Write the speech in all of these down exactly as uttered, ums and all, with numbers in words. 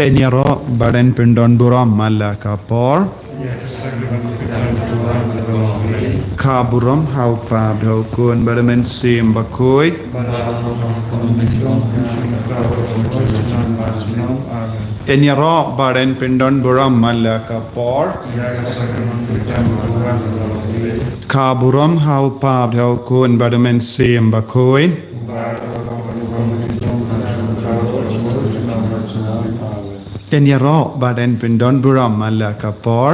Yn ïaroh bad yn pyndon burom man la ka por. Ka burom ha u Kpa bad ha u Khun bad ha u Mynsiem Bakhuid. Yn ïaroh bad yn pyndon burom man la ka por. Ka burom ha u Kpa bad ha u Khun bad ha u Mynsiem Bakhuid. Yn ïaroh bad yn pyndon burom man la ka por.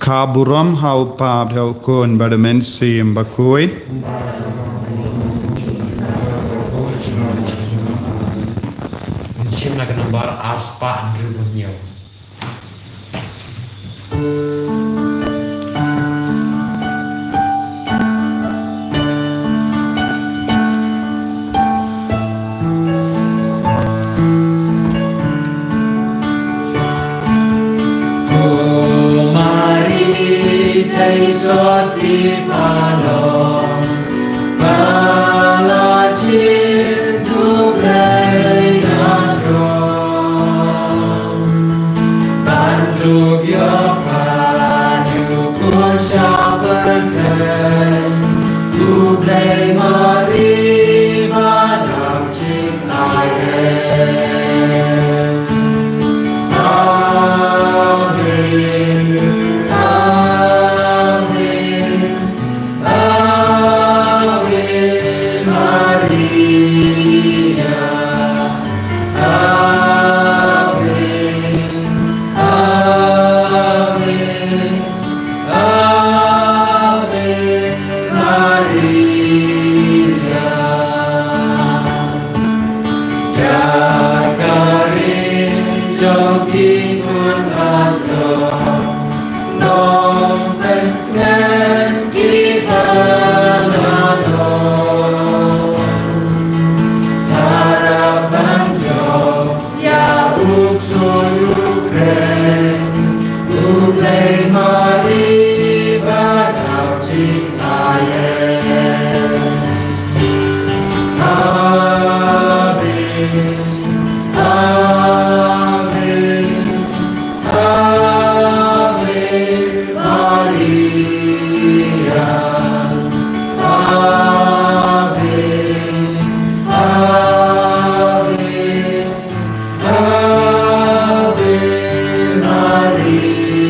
Ka burom ha u Kpa bad ha u Khun bad ha u Mynsiem Bakhuid. Ngin shim na ka nambar ar spah hynriew phew hynñiew. Ko Mari te soti palo, pala jin du blei na tro. Ban du ïa ka ju kun sha pyrthei, U Blei Mari ba dap jin ai. Ave, ave, Ave Maria, Ave, Ave, Ave Maria. Jakarin jong ki khun langbrot, nongpynthut ki bala noh. Tara ban jop ïa u ksuid u kren, U Blei Mari ba dap jin ai. Ave, Ave, Ave Maria, Ave, Ave, Ave Maria.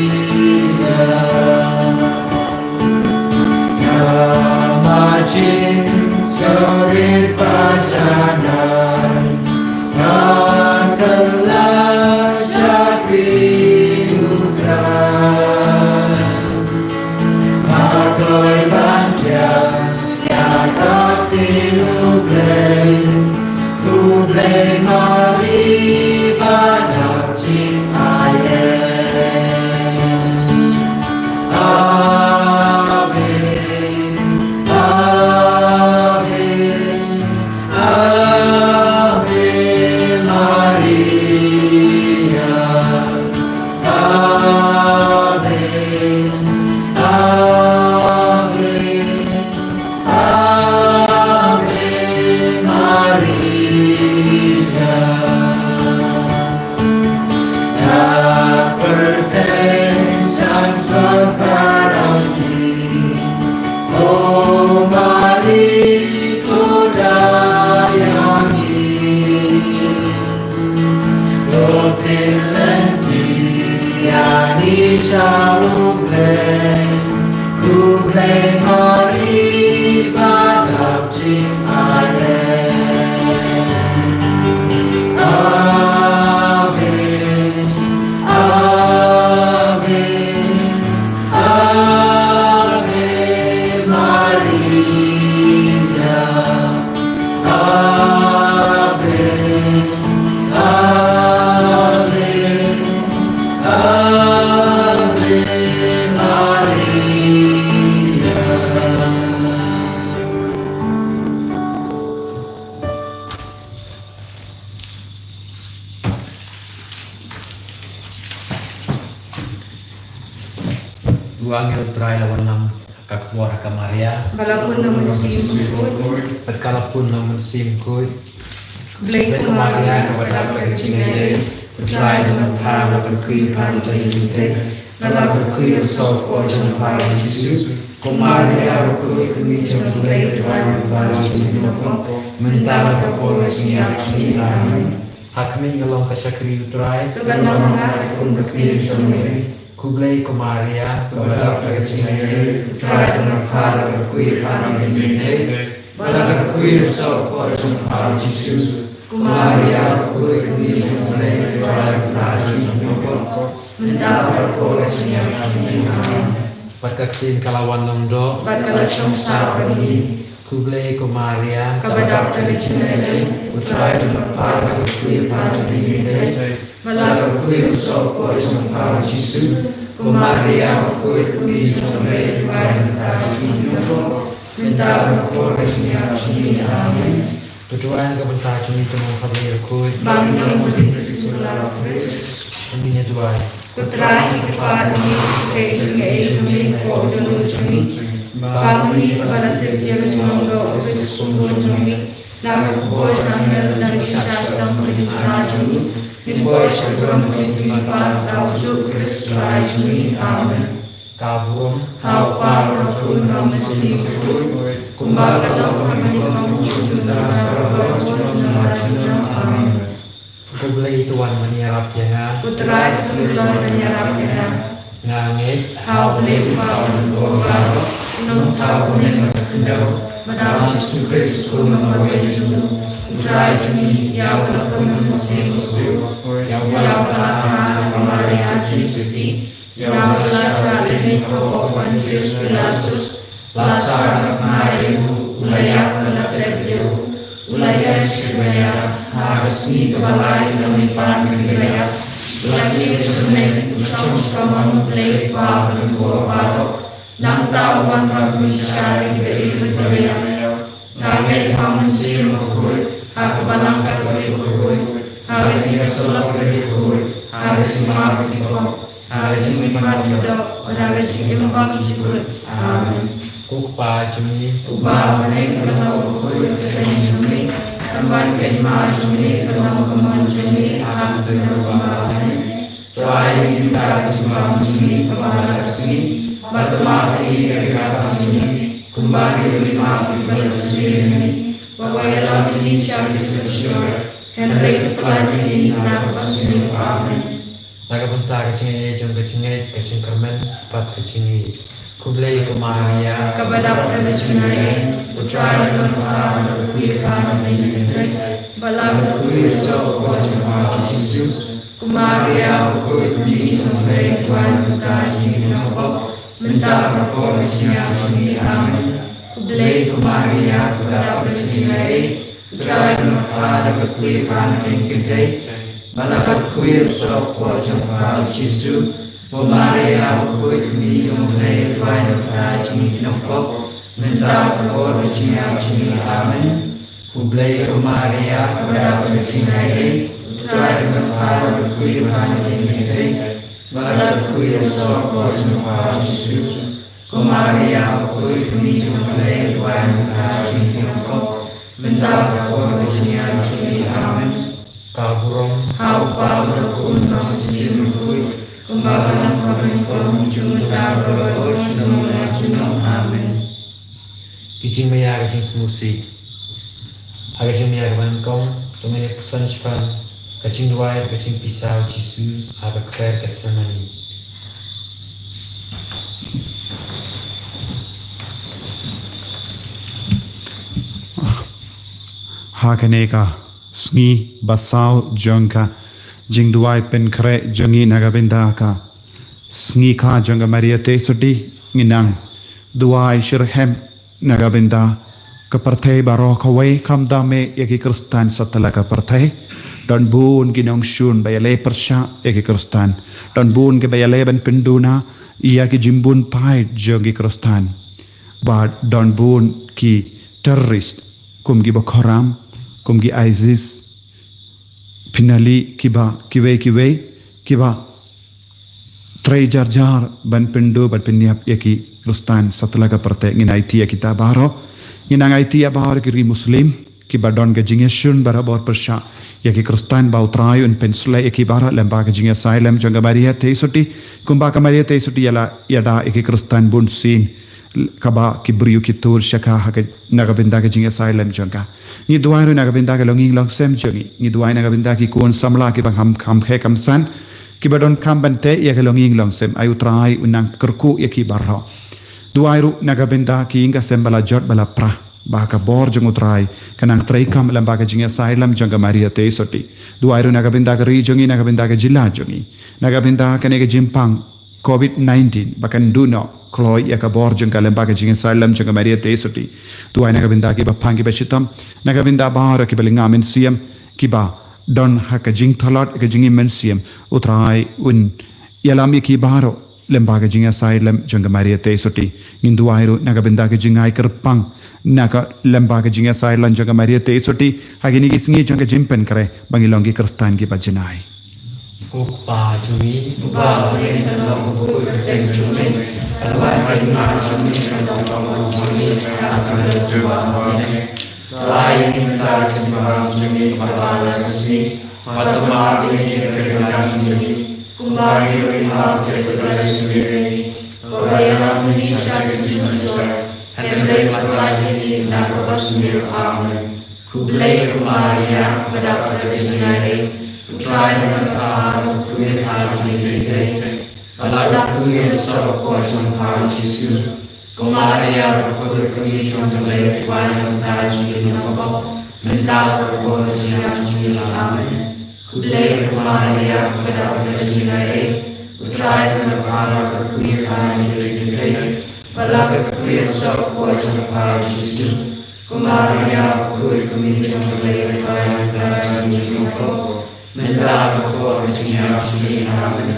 Namar jingïaroh ba janai nga kylla shakri U Trai. Nga kloi ban thiah ïa ka ktien U Blei, U Blei Mari ba dap jin ai. Ave, Ave, Ave Maria. Ave, Ave, Ave Maria. Ka pyrthei san sor barabor, O Mari to da ïa ngi. To pynlong ïa ngi sha U Blei, U Blei Mari ba dap jin ai. Ave, Ave, Ave Maria. Ave, Ave, Ave Maria. U angel U Trai la wallam ha ka kbor ka Maria. Ba la pun na u Mynsiem Bakhuid. Bad ka la pun na u Mynsiem Bakhuid. Blei ko Maria, kaba dap da ka jingaiei, U Trai u don bad pha, la kyrkhu ïa pha na ka bynta jong ki kynthei, bad la kyrkhu ïa u soh u koit jong pha u Jisu. Ko Maria, bakhuid ka kmie jong U Blei, duwai ïa ngi kiba ïeit ha ka por jong ka jingïap jong ngi. Amen. Ha khmih, nga long ka shakri U Trai. To don ma nga katkum ka ktien jong me. Khublei ko Maria, kaba dap da ka jingaiei, U Trai u don bad pha, la kyrkhu ïa pha na ka bynta jong ki kynthei, bad la kyrkhu ïa u soh u koit jong pha u Jisu. Ko Maria, bakhuid ka kmie jong U Blei, duwai ïa ngi kiba ïeit ha ka por jong ka jingïap jong ngi. Amen. Bad ka ktien ka la wan long doh. Bad ka la shong sah bad ngi. Khublei ko Maria, kaba dap da ka jingaiei, U Trai u don bad pha, la kyrkhu ïa pha na ka bynta jong ki kynthei, bad la kyrkhu ïa u soh u koit jong pha u Jisu. Ko Maria, bakhuid ka kmie jong U Blei, duwai ïa ngi kiba ïeit ha ka por jong ka jingïap jong ngi. Amen. To duwai na ka bynta jong ngi, to ong ha Blei bakhuid. Ba ngin long wadiah ha ka jingpynlong u Khrist. Ngin ïa duwai. Ko Trai, ngi kyrpad ïa ngi, ki kynthei jong ngi, ïa ngi hapoh jong ngi. Ba ngi, ba la tip ïa ka jinglong doh u Khrist kum khun jong ngi, na ka kpoh jong ka angel, na ka jingshisha shitom jong ka jingpynlong jong u, ngin poi sha ka burom ka jingmihpat da u Jisu Khrist Trai jong ngi. Amen. Ka burom ha u Kpa, ha u Khun, ha u Mynsiem Bakhuid, kumba ka long ha kaba nyngkong, junom junom, baroh junom junom. Amen. Ko Blei to wan ban ïarap ïa nga. Ko Trai to pynlong ban ïarap ïa nga. Nga ngeit ha U Blei Uba u don ha ka bor baroh, u Nongthaw uba nym pat khyndew, bad ha U Jisu Khrist u Khun uba marwei jong u, U Trai jong ngi, ïa uba la pun da U Mynsiem Bakhuid, ïa uba la kha na ka Maria Theisotti, ïa uba la shah lyngngoh ha u kop u Pontius Pilatus, la sah na ka bnai ïa u, u la ïap bad la tep ïa u, u la ïaid sha ki baïar, ha ka sngi kaba lai u la mihpat na ki baïar, u la kiew sha bneng, u shong sha kamon U Blei U Kpa uba don ha ka bor baroh. Nangta u wanrah ban bishar ïa ki barit bad ki baïap. Nga ngeit ha U Mynsiem Bakhuid, ha ka Balang Katholik bakhuid, ha ka jingïasyllok ïa ki bakhuid, ha ka jingmap ïa ki pop, ha ka jingmihpat jingdoh, bad ha ka jingim bymjukut. Amen. Ko Kpa jong ngi uba ha bneng, kan long bakhuid ka kyrteng jong me, kan wan ka hima jong me, kan long ka mon jong me, ha ka khyndew kumba ha bneng. To ai ïa ngi mynta ka jingbam jong ngi kaba man la ka sngi, bad to map ïa ngi ki riewkap jong ngi, kumba ngi ruh ngi map ïa kiba ïohsngew ïa ngi. Wat ïalam ïa ngi sha ka jingpynshoi, hynrei to pyllait ïa ngi na kaba sniew. Amen. Na ka bynta ka jingaiei jong ka jingngeit, ka jingkyrmen bad ka jingïeit. Khublei ko Maria, kaba dap da ka jingaiei, U Trai u don bad pha, la kyrkhu ïa pha na ka bynta jong ki kynthei, bad la kyrkhu ïa u soh u koit jong pha u Jisu. Ko Maria, bakhuid ka kmie jong U Blei, duwai ïa ngi kiba ïeit ha ka por jong ka jingïap jong ngi. Amen. Khublei ko Maria, kaba dap da ka jingaiei, U Trai u don bad pha, la kyrkhu ïa pha na ka bynta jong ki kynthei, bad la kyrkhu ïa u soh u koit jong pha u Jisu. Ko Maria, bakhuid ka kmie jong U Blei, duwai ïa ngi kiba ïeit ha ka por jong ka jingïap jong ngi. Amen. Khublei ko Maria, kaba dap da ka jingaiei, U Trai u don bad pha, la kyrkhu ïa pha na ka bynta jong ki kynthei, bad la kyrkhu ïa u soh u koit jong pha u Jisu. Ko Maria, bakhuid ka kmie jong U Blei, duwai ïa ngi kiba ïeit ha ka por jong ka jingïap jong ngi. Amen. Ka burom ha U Kpa, ha U Khun, ha U Mynsiem Bakhuid, kumba ka long ha kaba nyngkong, junom junom, baroh junom junom. Amen. Ki jingmaïa ka jingsngewsih. Ha ka jingmaïa kaba nyngkong, to ngin ïa puson shaphang ka jingduwai, ka jingpisa u Jisu ha ka kper Gethsemane. Ha kane ka sngi ba saw jong ka jingduwai pynkhreh jong ngi na ka bynta ka sngi kha jong ka Maria Theisotti, ngi nang duwai shitrhem na ka bynta ka pyrthei baroh kawei, khamtam eh ïa ki Khristan satlak ka pyrthei. Don bun ki nongshun ba ïaleh pyrshah ïa ki Khristan. Don bun kiba ïaleh ban pynduna ïa ki jingbun paid jong ki Khristan. Bad don bun ki terrorist, kum ki Boko Haram, kum ki ISIS, pynlong kiba, kiwei kiwei, kiba trei jar jar ban pynduh, ban pynïap ïa ki Khristan satlak ka pyrthei. Ngin aiti ïa kita baroh. Ngin nang aiti ïa baroh ki ri Muslim. kiba don ka jingïashun barabor pyrshah ïa ki Khristan, ba U Trai un pynsleh ïa ki baroh lyngba ka jingïasaid lem jong ka Maria Theisotti, kumba ka Maria Theisotti ïa la ïada ïa ki Khristan bunsien, kaba ki briew ki tur sha ka ha ka, na ka bynta ka jingïasaid lem jong ka. Ngi duwai ruh na ka bynta ka longïing longsem jong ngi. Ngi duwai na ka bynta ki khun samla kiba kham, kham khe kham san, kiba donkam ban teh ïa ka longïing longsem. Ai U Trai un nang kyrkhu ïa ki baroh. Duwai ruh na ka bynta ki ïing ki sem ba la jot ba la pra, ba ka bor jong U Trai ka nang treikam lyngba ka jingïasaid lem jong ka Maria Theisotti. Duwai ruh na ka bynta ka ri jong ngi, na ka bynta ka jylla jong ngi, na ka bynta kane ka jingpang covid nineteen ba kan duh noh kloi ïa ka bor jong ka lyngba ka jingïasaid lem jong ka Maria Theisotti. Duwai na ka bynta kiba pang kiba shitom, na ka bynta baroh kiba lyngngoh mynsiem, kiba don ha ka jingthlot ka jingim mynsiem. U Trai un ïalam ïa ki baroh lyngba ka jingïasaid lem jong ka Maria Theisotti. Ngin duwai ruh na ka bynta ka jingai kyrpang na ka lyngba ka jingïasaid lem jong ka Maria Theisotti ha kine ki sngi jong ka jingpynkhreh, ba ngin long ki Khristan kiba jingai. Ko Kpa jong ngi, uba ha bneng, kan long ka kyrteng jong me, kan wan ka hima jong me, kan long ka mon jong me ha ka khyndew jong ngi ha bneng. To ai ïa ngi mynta ka jingbam jong ngi kaba la shisien, bad to map ïa ngi ïa ka kyrdan jong ngi, kumba ngi ruh ngi map ïa ki ba la shisien ïa ngi. Bad wat ïalam ngi sha ka jingmynjur, hynrei pynlait ïa ngi na ka basniew. Amen. Khublei ko Maria, kaba dap da ka jingaiei, U Trai jong ngi u don bad pha, bad pha ka dei ka kmie jong u Blei. Bad la kyrkhu ïa u soh ka por jong pha u Jisu. Ko Maria, bakhuid ka kmie jong u Blei, to duwai ïa ngi mynta ka jinglong pop, mynta bad ka por jong ka jingïap jong ngi. Amen. Khublei ko Maria, kaba dap da ka jingaiei, U Trai jong ngi u don bad pha, bad pha ka dei ka kmie jong u Blei. Bad la kyrkhu ïa u soh ka por jong pha u Jisu. Ko Maria, bakhuid ka kmie jong u Blei, to duwai ïa ngi mynta ka jinglong pop, mynta bad ka por jong ka jingïap jong ngi. Amen.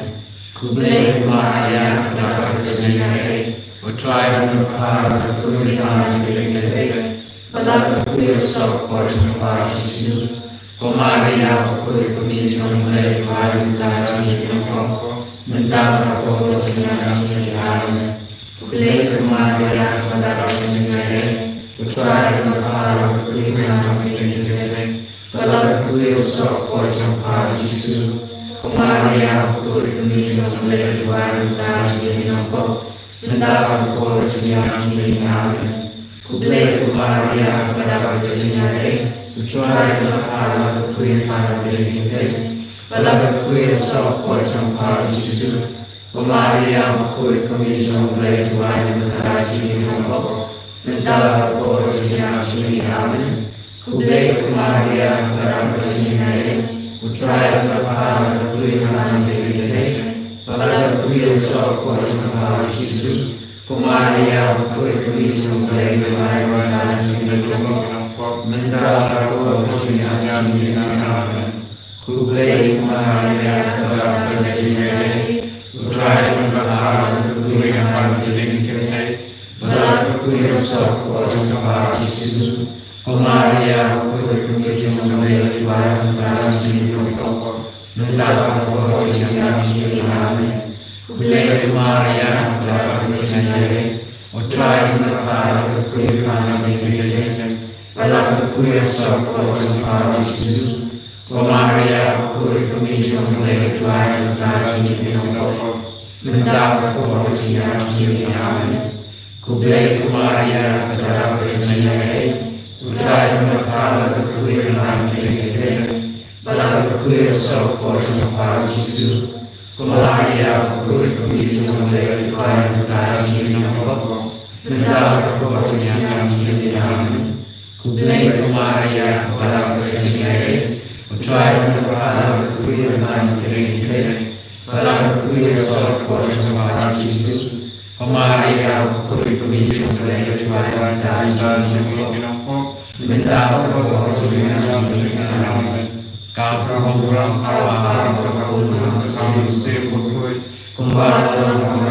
Khublei ko Maria, kaba dap da ka jingaiei, U Trai jong ngi u don bad pha, bad pha ka dei ka kmie jong u Blei. Bad la kyrkhu ïa u soh ka por jong pha u Jisu. Ko Maria, bakhuid ka kmie jong u Blei, to duwai ïa ngi mynta ka jinglong pop, mynta bad ka por jong ka jingïap jong ngi. Amen. Khublei ko Maria, kaba dap da ka jingaiei, U Trai jong ngi u don bad pha, bad pha ka dei ka kmie jong u Blei. Bad la kyrkhu ïa u soh ka por jong pha u Jisu. Ko Maria, bakhuid ka kmie jong u Blei, to duwai ïa ngi mynta ka jinglong pop, mynta bad ka por jong ka jingïap jong ngi. Amen. Khublei ko Maria, kaba dap da ka jingaiei, U Trai jong ngi u don bad pha, bad pha ka dei ka kmie jong u Blei. Bad la kyrkhu ïa u soh ka por jong pha u Jisu. Ko Maria, bakhuid ka kmie jong u Blei, to duwai ïa ngi mynta ka jinglong pop, mynta bad ka por jong ka jingïap jong ngi om. Amen. Khublei ko Maria, kaba dap da ka jingaiei, U Trai jong ngi u don bad pha, bad pha ka dei ka kmie jong u Blei. Bad la kyrkhu ïa u soh ka por jong pha u Jisu. Ko Maria, bakhuid ka kmie jong u Blei, to duwai ïa ngi mynta ka jinglong pop, mynta bad ka por jong ka jingïap jong ngi. Amen. Khublei ko Maria, kaba dap da ka jingaiei, U Trai jong ngi u don bad pha, bad pha ka dei ka kmie jong u Blei. Bad la kyrkhu ïa u soh ka por jong pha u Jisu. Ko Maria, bakhuid ka kmie jong u Blei, to duwai ïa ngi mynta ka jinglong pop, mynta bad ka por jong ka jingïap jong ngi. Amen. Khublei ko Maria, kaba dap da ka jingaiei, U Trai jong ngi u don bad pha, bad pha ka dei ka kmie jong u Blei. Bad la kyrkhu ïa u soh ka por jong pha u Jisu. Ko Maria, bakhuid ka kmie jong u Blei, to duwai ïa ngi mynta ka jinglong pop, mynta bad ka por jong ka jingïap jong ngi. Amen. Khublei ko Maria, kaba dap da ka jingaiei, U Trai jong ngi u don bad pha, bad pha ka dei ka kmie jong u Blei. Bad la kyrkhu ïa u soh ka por jong pha u Jisu. Ko Maria, bakhuid ka kmie jong u Blei, to duwai ïa ngi mynta ka jinglong pop, mynta bad ka por jong ka jingïap jong ngi. Amen. Khublei ko Maria, kaba dap da ka jingaiei, U Trai jong ngi u don bad pha, bad pha ka dei ka kmie jong u Blei. Bad la kyrkhu ïa u soh ka por jong pha u Jisu. Ko Maria, bakhuid ka kmie jong u Blei, to duwai ïa ngi mynta ka jinglong pop, mynta bad ka por jong ka jingïap jong ngi. Amen. Ka burom burom ha u Kpa, bad ha u Khun, bad ha u Mynsiem Bakhuid, kumba ka long ha kaba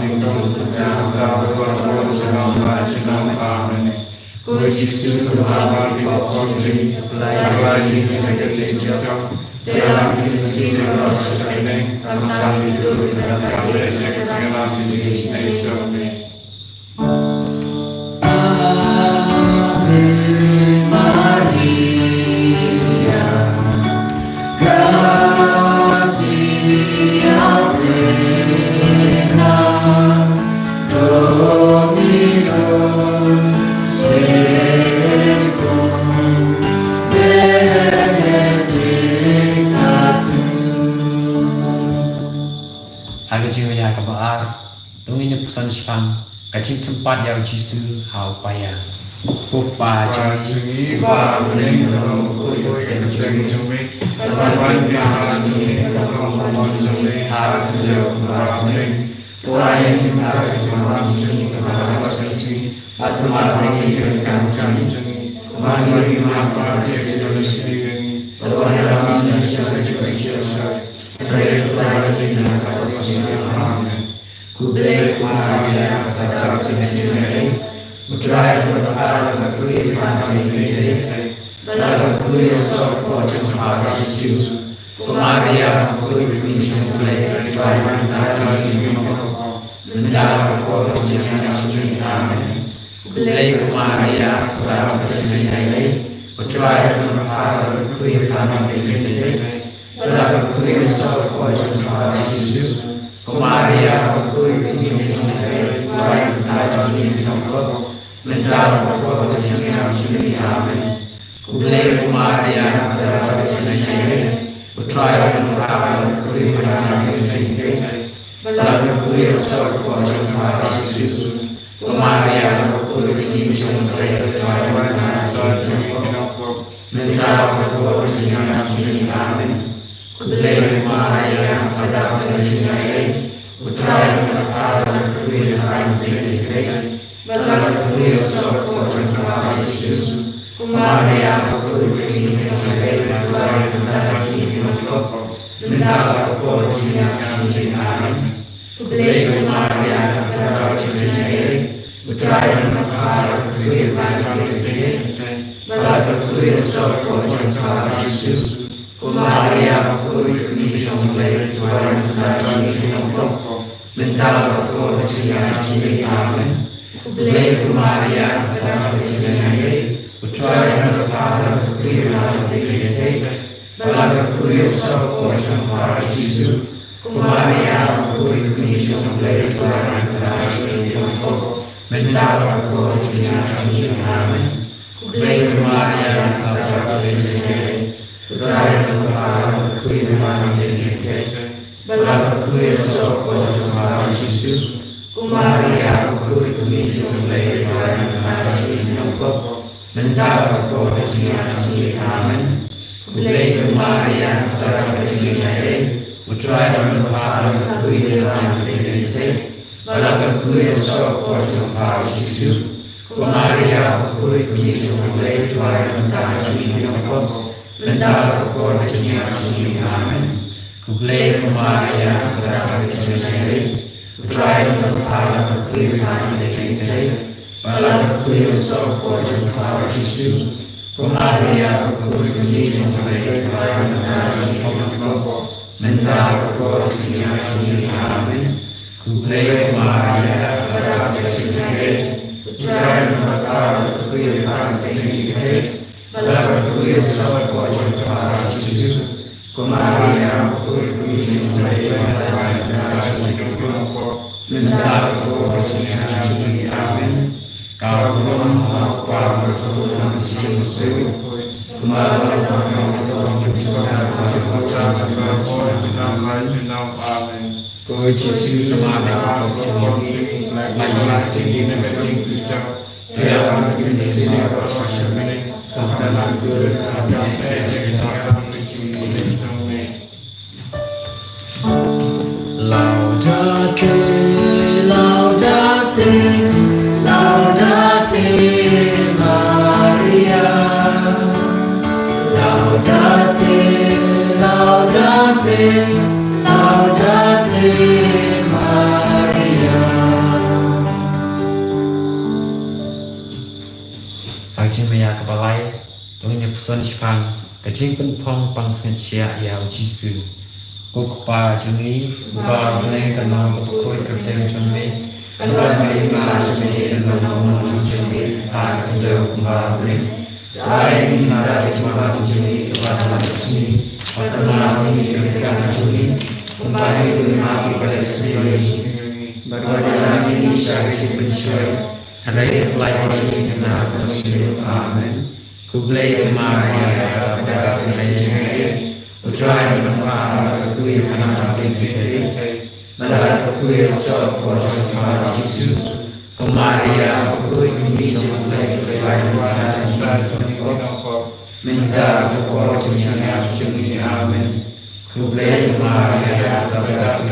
nyngkong, ha kaba mynta, bad ha ka por jong ka jingim. Amen. Ko Jisu, to kyrpad ïa ngi kiba pop, to pynlait ïa ngi na ka jingim jong ngi. To ïalam ïa ngi sha ka bneng, khamtam ïa ka jingïalam jong ka jingïalam jong ka jingïalam jong ka. Ave Maria. kaba ar, to ngin ïa puson shaphang ka jingsympat ïa u Jisu ha u paia. Ko Pa jong ngi, uba ha bneng, ka long bakhuid ka kyrteng jong me. Ka don ka hima jong me, ka long ka mon jong me ha ka khyndew kumba ha bneng. To ai ïa ngi mynta ka jingbam jong ngi kaba ha ka sngi. Bad to map ïa ngi ki ryngkat jong ngi, kumba ngi ruh ngi map ïa kiba ïoh ïa ngi. Bad wat ïalam ngi sha ka jingpynshoi, hynrei to pynlait ïa ngi na ka khia. Amen. Khublei ko Maria, ka dap ka jingïaid, U Trai u don bad pha, la kyrkhu ïa phi ha ki khynnah, bad la kyrkhu ïa u soh ka kpoh jong pha, u Jisu. Ko Maria, bakhuid ka kmie jong U Blei, to ai mynta ka jingïaid jong ngi, mynta bad ha ka por ka jingïap jong ngi. Amen. Khublei ko Maria, ka dap ka jingïaid, U Trai u don bad pha, la kyrkhu ïa phi ha ki khynnah, bad la kyrkhu ïa u soh ka kpoh jong pha, u Jisu. Ko Maria, bakhuid ka kmie jong U Blei, to ai mynta ka jingïaid jong ngi, mynta bad ha ka por ka jingïap jong ngi. Amen. Khublei ko Maria, ka dap ka jingïaid, U Trai u don bad pha, la kyrkhu ïa phi ha ki khynnah, bad la kyrkhu ïa u soh ka kpoh jong pha, u Jisu. Ko Maria, bakhuid ka kmie jong U Blei, to ai mynta ka jingïaid jong ngi, mynta bad ha ka por ka jingïap jong ngi. Amen. Khublei ko Maria, ka dap ka jingïaid, U Trai u don bad pha, la kyrkhu ïa phi ha ki khynnah, bad la kyrkhu ïa u soh ka kpoh jong pha, u Jisu. Ko Maria, bakhuid ka kmie jong U Blei, to ai mynta ka jingïaid jong ngi, mynta bad ha ka por ka jingïap jong ngi. Amen. Khublei ko Maria, ka dap ka jingïaid, U Trai u don bad pha, la kyrkhu ïa phi ha ki khynnah, bad la kyrkhu ïa u soh ka kpoh jong pha, u Jisu. Ko Maria, bakhuid ka kmie jong U Blei, to ai mynta ka jingïaid jong ngi, mynta bad ha ka por ka jingïap jong ngi. Amen. Khublei ko Maria, ka dap ka jingïaid, U Trai u don bad pha, la kyrkhu ïa phi ha ki khynnah, bad la kyrkhu ïa u soh ka kpoh jong pha, u Jisu. Ko Maria, bakhuid ka kmie jong U Blei, to ai mynta ka jingïaid jong ngi, mynta bad ha ka por ka jingïap jong ngi. Amen. Khublei ko Maria, ka dap ka jingïaid, U Trai u don bad pha, la kyrkhu ïa phi ha ki khynnah, bad la kyrkhu ïa u soh ka kpoh jong pha, u Jisu. Ko Maria, bakhuid ka kmie jong U Blei, to ai mynta ka jingïaid jong ngi, mynta bad ha ka por ka jingïap jong ngi. Amen. Khublei ko Maria, ka dap ka jingïaid, U Trai u don bad pha, la kyrkhu ïa phi ha ki khynnah, bad la kyrkhu ïa u soh ka kpoh jong pha, u Jisu. Ko Maria, bakhuid ka kmie jong U Blei, to ai mynta ka jingïaid jong ngi, mynta bad ha ka por ka jingïap jong ngi. Amen. Khublei ko Maria, ka dap ka jingïaid, U Trai u don bad pha, la kyrkhu ïa phi ha ki khynnah, bad la kyrkhu ïa u soh ka kpoh jong pha, u Jisu. Ko Maria, bakhuid ka kmie jong U Blei, to ai mynta ka jingïaid jong ngi, mynta bad ha ka por ka jingïap jong ngi. Amen. Khublei ko Maria, ka dap ka jingïaid, U Trai u don bad pha, la kyrkhu ïa phi ha ki khynnah, bad la kyrkhu ïa u soh ka kpoh jong pha, u Jisu. Ko Maria, bakhuid ka kmie jong U Blei, to ai mynta ka jingïaid jong ngi, mynta bad ha ka por ka jingïap jong ngi. Amen. Ka burom ha u Kpa bad ha u Khun bad ha u Mynsiem Bakhuid, kumba la long ha u Amen. Ko Jisu, Mama ka pop jong ngi, la ïoh jingim jong ngi. Ïa ka mynsiem, ïa ka mynsiem. Laudate, laudate, laudate Maria. Laudate, laudate, laudate Maria. Ka jingmaya kaba lai, to ngin ïa puson shaphang ka jingpynphong pansngiat ïa u Jisu. Ko Kpa jong ngi, uba ha bneng, ka long bakhuid ka kyrteng jong me. Ka don ka hima jong me, ka long ka mon jong me ha ka khyndew kumba ha bneng. To ai ïa ngi mynta ka jingbam jong ngi kaba ha ka sngi. Bad to map ïa ngi ki ryngkat jong ngi, kumba ngi ruh ngi map ïa kiba leh sniew ïa ngi. Bad wat ïalam ïa ngi sha ka jingpynshoi, hynrei to pynlait ïa ngi na ka khia. Amen. Khublei ko Maria, ka dap ka jingïaid, U Trai u don bad pha, la kyrkhu ïa phi ha ki khynnah, bad la kyrkhu Khublei ïa u soh u kpoh jong pha Jisu. Ko Maria, khuid bynta jong U Blei, duwai ïa ngi ki nongpop, mynta bad ha ka por jong ngi. Amen. Khublei ko Maria, ka dap ka dap jong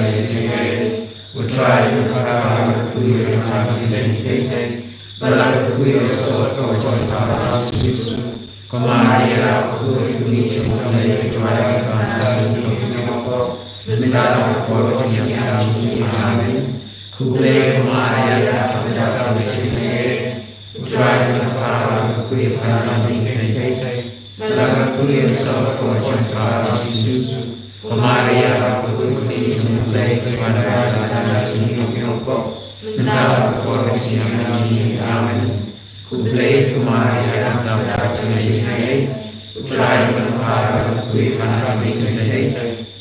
U Trai jong pha, la kyrkhu ïa phi ki kynthei, bad la kyrkhu ïa u soh u kpoh jong pha Jisu. Ko Maria, khuid bynta jong U Blei, duwai ïa ngi ki nongpop, mynta bad ha ka por jong ngi. Amen. Khublei ko Maria, ka dap ka dap jong U Trai jong pha, la kyrkhu ïa phi ki kynthei, bad la kyrkhu ïa u soh u kpoh jong pha Jisu. Ko Maria, khuid bynta jong U Blei, duwai ïa ngi ki nongpop, mynta bad ha ka por jong ngi. Amen. Khublei ko Maria, ka dap ka dap jong U Trai jong pha, la kyrkhu ïa phi ki kynthei,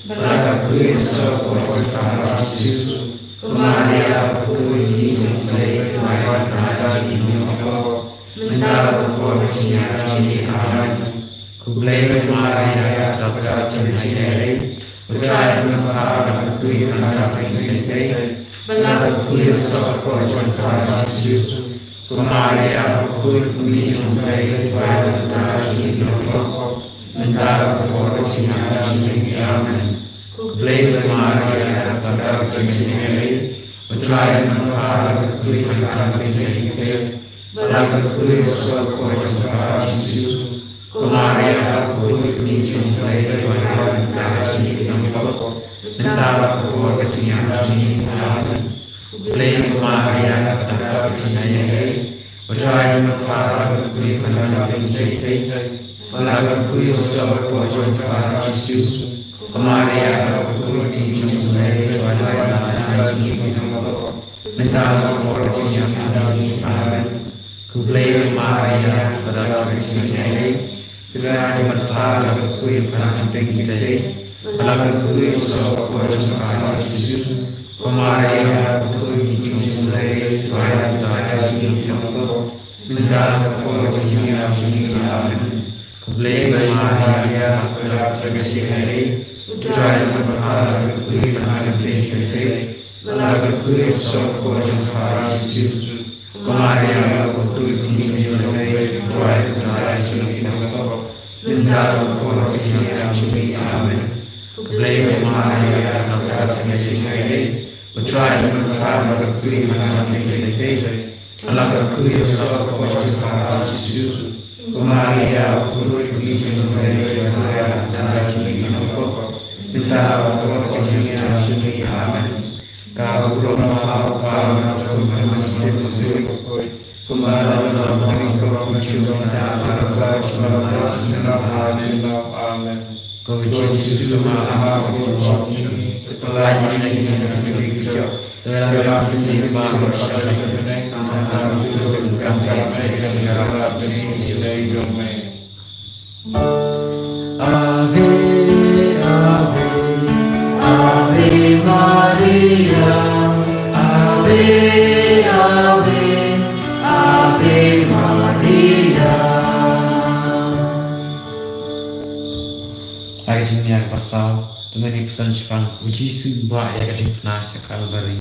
bad la kyrkhu ïa u soh u kpoh jong pha Jisu. Ko Maria, khuid bynta jong U Blei, duwai ïa ngi ki nongpop, mynta bad ha ka por jong ngi. Amen. Khublei ko Maria, ka dap ka dap jong U Trai jong pha, la kyrkhu ïa phi ki kynthei, bad la kyrkhu ïa u soh u kpoh jong pha Jisu. Ko Maria, khuid bynta jong U Blei, duwai ïa ngi ki nongpop, mynta bad ha ka por jong ngi. Amen. Khublei ko Maria, ka dap ka dap jong U Trai jong pha, la kyrkhu ïa phi ki kynthei, bad la kyrkhu ïa u soh u kpoh jong pha Jisu. Ko Maria, khuid bynta jong U Blei, duwai ïa ngi ki nongpop, mynta bad ha ka por jong ngi. Amen. Khublei ko Maria, ka dap ka dap jong U Trai jong pha, la kyrkhu ïa phi ki kynthei, bad la kyrkhu ïa u soh u kpoh jong pha Jisu. Ko Maria, khuid bynta jong U Blei, duwai ïa ngi ki nongpop, mynta bad ha ka por jong ngi. Amen. Khublei ko Maria, ka dap ka dap jong U Trai jong pha, la kyrkhu ïa phi ki kynthei, bad la kyrkhu ïa u soh u kpoh jong pha Jisu. Ko Maria, khuid bynta jong U Blei, duwai ïa ngi ki nongpop, mynta bad ha ka por jong ngi. Amen. Khublei ko Maria, ka dap ka dap jong U Trai jong pha, la kyrkhu ïa phi ki kynthei, bad la kyrkhu ïa u soh u kpoh jong pha Jisu. Ko Maria, khuid bynta jong U Blei, duwai ïa ngi ki nongpop, mynta bad ha ka por jong ngi. Amen. Khublei ko Maria, ka dap ka dap jong U Trai jong pha, la kyrkhu ïa phi ki kynthei, bad la kyrkhu ïa u soh u kpoh jong pha Jisu. Ko Maria, khuid bynta jong U Blei, duwai ïa ngi ki nongpop, mynta bad ha ka por jong ngi. Amen. Ka burom ha u Kpa, ha u Khun bad ha u Mynsiem Bakhuid, kumba la long ha u Kpa, ha u Khun, ha u Khun. Amen. Ko Jisu, ma ha u Kpa jong ngi, pynlait ïa ngi na ki jingkyrkhu jong ngi. Ave, Ave, Ave Maria, Ave, Ave, Ave Maria. Ha ka jingïaid basaw, to ngin ïa pyrshang shaphang u Jisu uba ïa ka jingpynah sha Kalbari.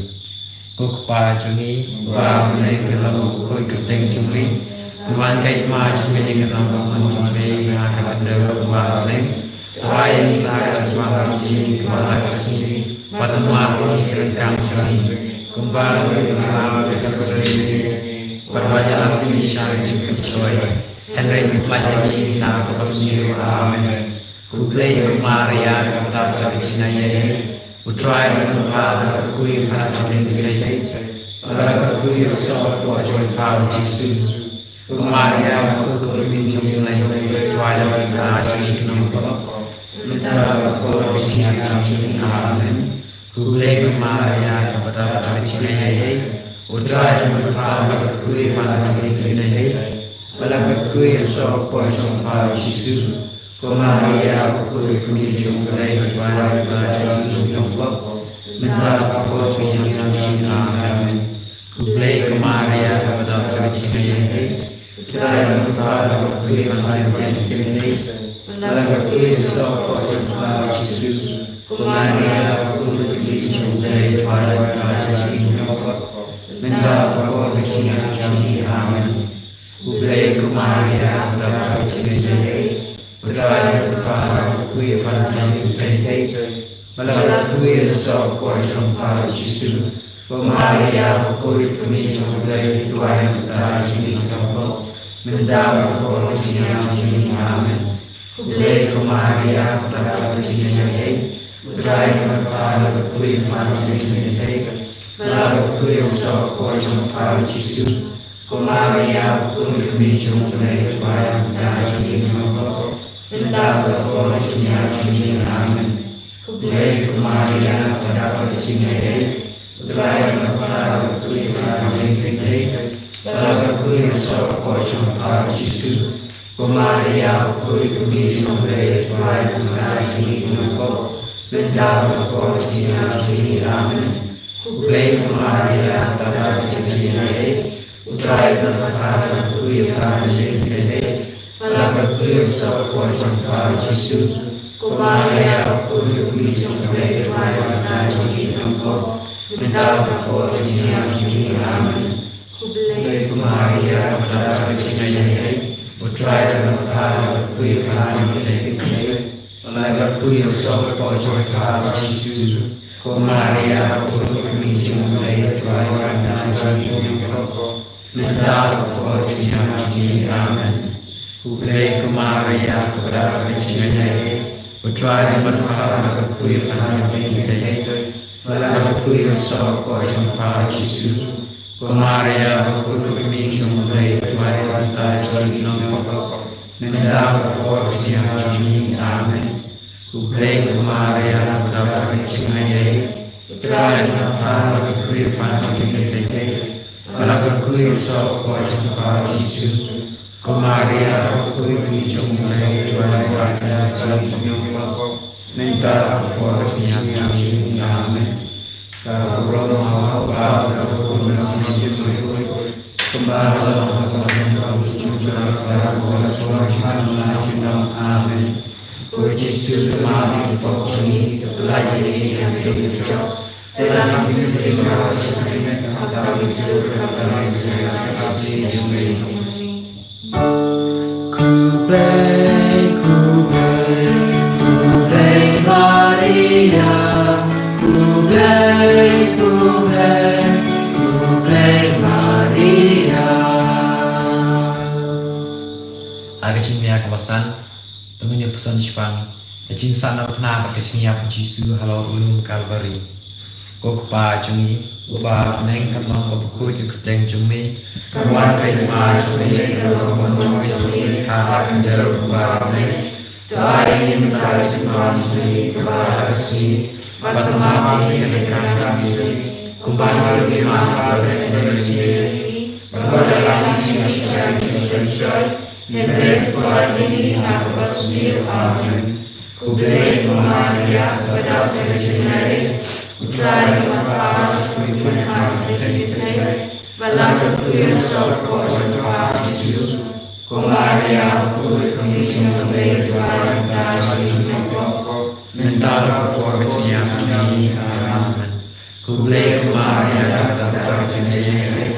Ko Kpa jong ngi uba ha bneng, ka long kyrteng jong phi, to wan ka hima jong phi, ka long ka mon jong phi ha ka khyndew kumba ha bneng. To ai ïa ngi i ka jingbam jong ngi kaba ha ka sngi, bad to map ïa ngi ki ryngkang jong ngi, kumba ngi map ïa ka sngi, bad wat ïalam ïa ngi sha ka jingpynshoi, hynrei to pynlait ïa ngi na kaba sniew. Amen. Khublei ko Maria, ka dap ka dap jong U Trai jong pha, la kyrkhu ïa phi ki kynthei, bad la kyrkhu ïa u soh u kpoh jong pha u Jisu. Ko Maria, khuid bynta jong U Blei, duwai ïa ngi ki nongpop, mynta bad ha ka por jong ngi. Amen. Khublei ko Maria, ka dap ka dap jong U Trai jong pha, la kyrkhu ïa phi ki kynthei, bad la kyrkhu ïa u soh u kpoh jong pha u Jisu. Ko Maria, khuid bynta jong U Blei, duwai ïa ngi ki nongpop, mynta bad ha ka por jong ngi. Amen. Khublei ko Maria, ka dap ka dap jong U Blei, U Trai jong pha, la kyrkhu ïa phi ki kynthei, Lada ka poi ïa u soh ka por jong u Kpa Jisu, ko Maria, ka poi ka kmie jong U Blei, duwai ïa ngi kita kiba sngewthuh. Mynta bad ha ka por ka jingïap jong ngi. Amen. Khublei ko Maria, ka dap ka jingïaid. U Trai u don bad phi, phi ïoh ïa ka jingïaid. Bad la ka poi ïa u soh ka por jong u Kpa Jisu, ko Maria, ka poi ka kmie jong U Blei, duwai ïa ngi kita kiba sngewthuh. Mynta bad ha ka por ka jingïap jong ngi. Amen. Khublei ko Maria, ka dap ka jingïaid. U Trai u don bad phi, phi ïoh ïa ka jingïaid. Bad la ka poi ïa u soh ka por jong u Kpa Jisu, ko Maria, ka poi ka kmie jong U Blei, duwai ïa ngi kita kiba sngewthuh. Mynta bad ha ka por ka jingïap jong ngi. Amen. Khublei ko Maria, ka dap ka jingïaid. U Trai u don bad phi, phi ïoh ïa ka jingïaid. Bad la ka poi ïa u soh ka por jong u Kpa Jisu, ko Maria, ka poi ka kmie jong U Blei, duwai ïa ngi kita kiba sngewthuh. Mynta bad ha ka por ka jingïap jong ngi. Amen. Khublei ko Maria, ka dap ka jingïaid. U Trai u don bad phi, phi ïoh ïa ka jingïaid. Bad la ka poi ïa u soh ka por jong u Kpa Jisu, ko Maria, ka poi ka kmie jong U Blei, duwai ïa ngi kita kiba sngewthuh. Mynta bad ha ka por ka jingïap jong ngi. Amen. Khublei ko Maria, ka dap ka jingïaid. U Trai u don bad phi, phi ïoh ïa ka jingïaid. Bad la ka poi ïa u soh ka por jong u Kpa Jisu, ko Maria, ka poi ka kmie jong U Blei, duwai ïa ngi kita kiba sngewthuh. Mynta bad ha ka por ka jingïap jong ngi. Amen. Khublei ko Maria, ka dap ka jingïaid. U Trai u don bad phi, phi ïoh ïa ka jingïaid. Bad la ka poi ïa u soh ka por jong u Kpa Jisu, ko Maria, ka poi ka kmie jong U Blei, duwai ïa ngi kita kiba sngewthuh. Mynta bad ha ka por ka jingïap jong ngi. Amen. Khublei ko Maria, ka dap ka jingïaid. U Trai u don bad phi, phi ïoh ïa ka jingïaid. Bad la ka poi ïa u soh ka por jong u Kpa Jisu, ko Maria, ka poi ka kmie jong U Blei, duwai ïa ngi kita kiba sngewthuh. Mynta bad ha ka por ka jingïap jong ngi. Amen. Ka burom ha u Kpa bad ha u Khun bad ha u Mynsiem Bakhuid, kumba la long ha ka por jong u Noah. Amen. Ko Jisu, to map ïa ki pop jong ngi, to pyllait ïa ngi na ka jingmih jong u diabil. To lah ngi sngewsih ïa ka jingmih, ha ka por jong u Trai. Khublei, khublei, khublei Maria. Khublei, khublei, khublei Maria. Ha ka jingmih kaba san, to ngin ïa puson shaphang ka jingsahnarphna bad ka jingïap u Jisu halor u lum Kalbari. Ko Kpa jong ngi uba ha bneng, ka mon kaba khuid ka kyrteng jong me. Ka wan ka hima jong me, ka long ka mon jong me, ha ka khyndew kumba ha bneng. To ai ïa ngi mynta ka jingpynban jong ngi kaba ha ka sngi, bad to map ïa ngi ha ka jingpynban jong ngi, kumba ngi ruh ngi map ïa kiba ïeit ïa ngi. Bad wat la ngi sngewsih ïa kiba sngewsih ïa ngi, hynrei to pynlait ïa ngi na kaba sniew. Amen. Khublei ko Maria, ka dap ka jingïaid, u Trai u don bad phi, phi ïoh ïa ka jingïaid. Bad la ka poi ïa u soh ka por jong u Kpa Jisu, ko Maria, ka poi ka kmie jong U Blei, duwai ïa ngi kita kiba sngewthuh, mynta bad ha ka por ka jingïap jong ngi. Amen. Khublei ko Maria, ka dap ka jingïaid,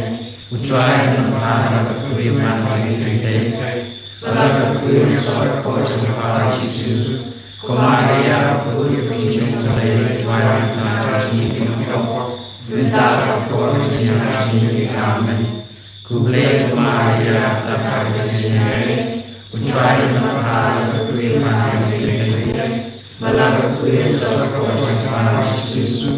u Trai u don bad phi, phi ïoh ïa ka jingïaid. Bad la ka poi ïa u soh ka por jong u Kpa Jisu, ko Maria, ka poi ka kmie jong U Blei, duwai ïa ngi kita kiba sngewthuh, mynta bad ha ka por ka jingïap jong ngi. Amen. Khublei ko Maria, ka dap ka jingïaid, u Trai u don bad phi, phi ïoh ïa ka jingïaid. Bad la ka poi ïa u soh ka por jong u Kpa Jisu,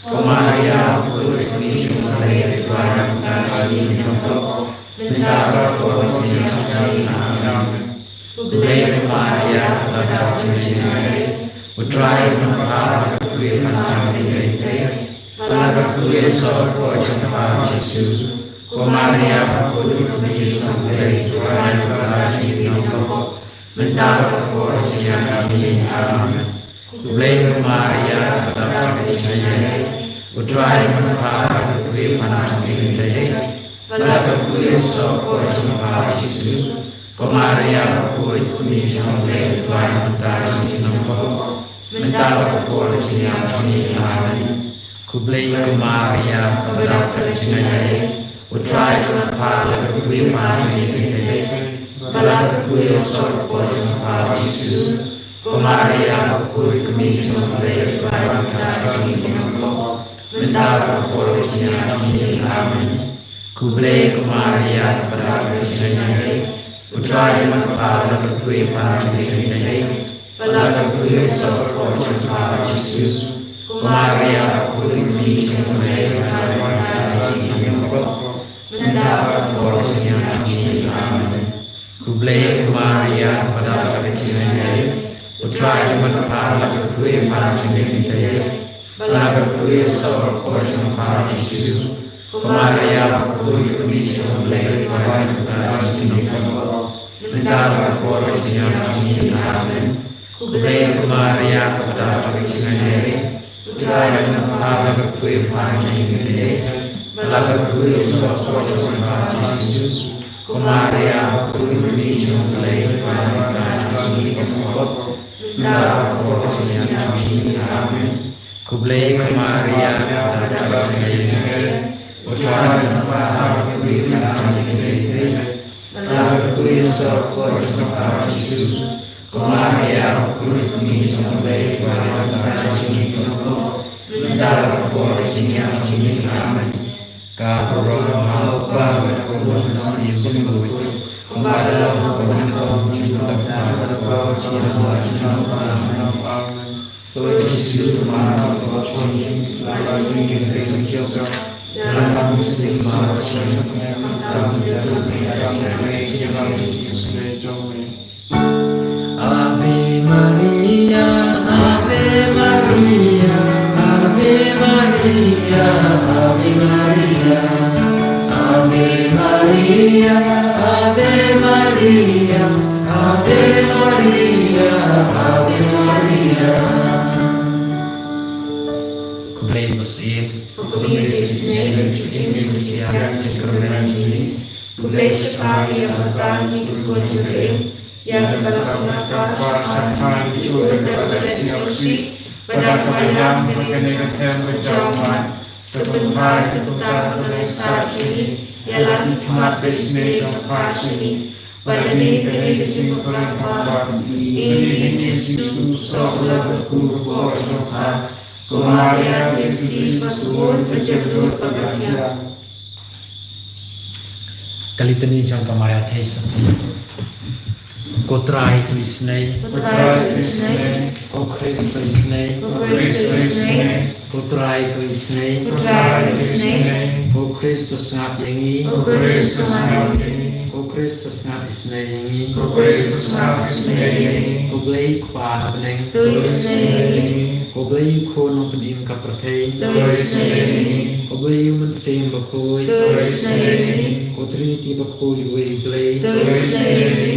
ko Maria, ka poi ka kmie jong U Blei, duwai ïa ngi kita kiba sngewthuh, mynta bad ha ka por ka jingïap jong ngi. Amen. Khublei ko Maria, ka dap ka jingïaid, u Trai u don bad phi, phi ïoh ïa ka jingïaid. Bad la ka poi ïa u soh ka por jong u Kpa Jisu, ko Maria, ka poi ka kmie jong U Blei, duwai ïa ngi kita kiba sngewthuh, mynta bad ha ka por ka jingïap jong ngi. Amen. Khublei ko Maria, ka dap ka jingïaid, u Trai u don bad phi, phi ïoh ïa ka jingïaid. Bad la ka poi ïa u soh ka por jong u Kpa Jisu, Ko Maria bakhuid, Kmie jong U Blei, duwai na ka bynta jong ngi ki nongpop, mynta bad ha ka por ka jingïap jong ngi. Amen. Khublei ko Maria, kaba dap da ka jingaiei, U Trai jong ngi u la kyrkhu ïa phi ha ki kynthei, bad la kyrkhu ïa u soh ka por jong phi Jisu. Ko Maria bakhuid, Kmie jong U Blei, duwai na ka bynta jong ngi ki nongpop, mynta bad ha ka por ka jingïap jong ngi. Amen. Khublei ko Maria, kaba dap da ka jingaiei, U Trai jong ngi u la kyrkhu ïa phi ha ki kynthei, bad la kyrkhu ïa u soh ka por jong phi Jisu. Ko Maria bakhuid, Kmie jong U Blei, duwai na ka bynta jong ngi ki nongpop, mynta bad ha ka por ka jingïap jong ngi. Amen. Khublei ko Maria, kaba dap da ka jingaiei, U Trai jong ngi u la kyrkhu ïa phi ha ki kynthei, bad la kyrkhu ïa u soh ka por jong phi Jisu. Ko Maria bakhuid, Kmie jong U Blei, duwai na ka bynta jong ngi ki nongpop, mynta bad ha ka por ka jingïap jong ngi. Amen. Khublei ko Maria, kaba dap da ka jingaiei, U Trai jong ngi u la kyrkhu ïa phi ha ki kynthei, bad la kyrkhu ïa u soh ka por jong phi Jisu. Ko Maria bakhuid, Kmie jong U Blei, duwai na ka bynta jong ngi ki nongpop, mynta bad ha ka por ka jingïap jong ngi. Amen. Khublei ko Maria, kaba dap da ka jingaiei, U Trai jong ngi u la kyrkhu ïa phi ha ki kynthei, bad la kyrkhu ïa u soh ka por jong phi Jisu. Ko Maria bakhuid, Kmie jong U Blei, duwai na ka bynta jong ngi ki nongpop, mynta bad ha ka por ka jingïap jong ngi. Amen. Ka burom ha U Kpa bad ha U Khun bad ha U Mynsiem Bakhuid, kumba ka la long, ha ka por, ha ka por jong u Kpa bad ha U Mynsiem Bakhuid. Amen. To Jisu, to man, to Kpa jong ngi, la ïa ngi ki nongpop, ïa la ka mynsiem, ïa la ka mynsiem. Ave Maria, Ave Maria, Ave Maria, Ave Maria, Ave Maria, Ave Maria, Ave Maria, Ave Maria. Khublei Mynsiem. Khublei Jisu, Jisu, Jisu, Jisu, Jisu, Khublei Shipara ïa ka bynta ngi ki khun jong U Blei. Ïa kaba la pynlong ka shipara ngi ki ur da kaba la sngewsih bad da kaba ïam ha kane ka them ka jong Nga. To pynphai to pyntar ha ka bynta jong ngi. Ïa la ki khmat ba isynei jong pha sha ngi. Bad da kane ka jingpynlong pha ïa ngi, Jisu, soh la kyrkhu ka por jong pha. Ko Maria, theisotti ba sngewbha, ba jemnud bad ba thiang. Ka Litani jong ka Maria Theisotti. Ko Trai, to isynei. Ko Trai, to isynei. Ko Khrist, to isynei. Ko Khrist, to isynei. Ko Trai, to isynei. Ko Trai, to isynei. Ko Khrist, to sngap ïa ngi. Ko Khrist, to sngap ïa ngi. Ko Khrist, to sngap isynei ïa ngi. Ko Khrist, to sngap isynei ïa ngi. Ko Blei Kpa na bneng, to isynei ïa ngi. Ko Blei U Khun nongpynim ka pyrthei, to isynei ïa ngi. Ko Blei U Mynsiem Bakhuid, to isynei ïa ngi. Ko Trinity bakhuid uwei U Blei, to isynei ïa ngi.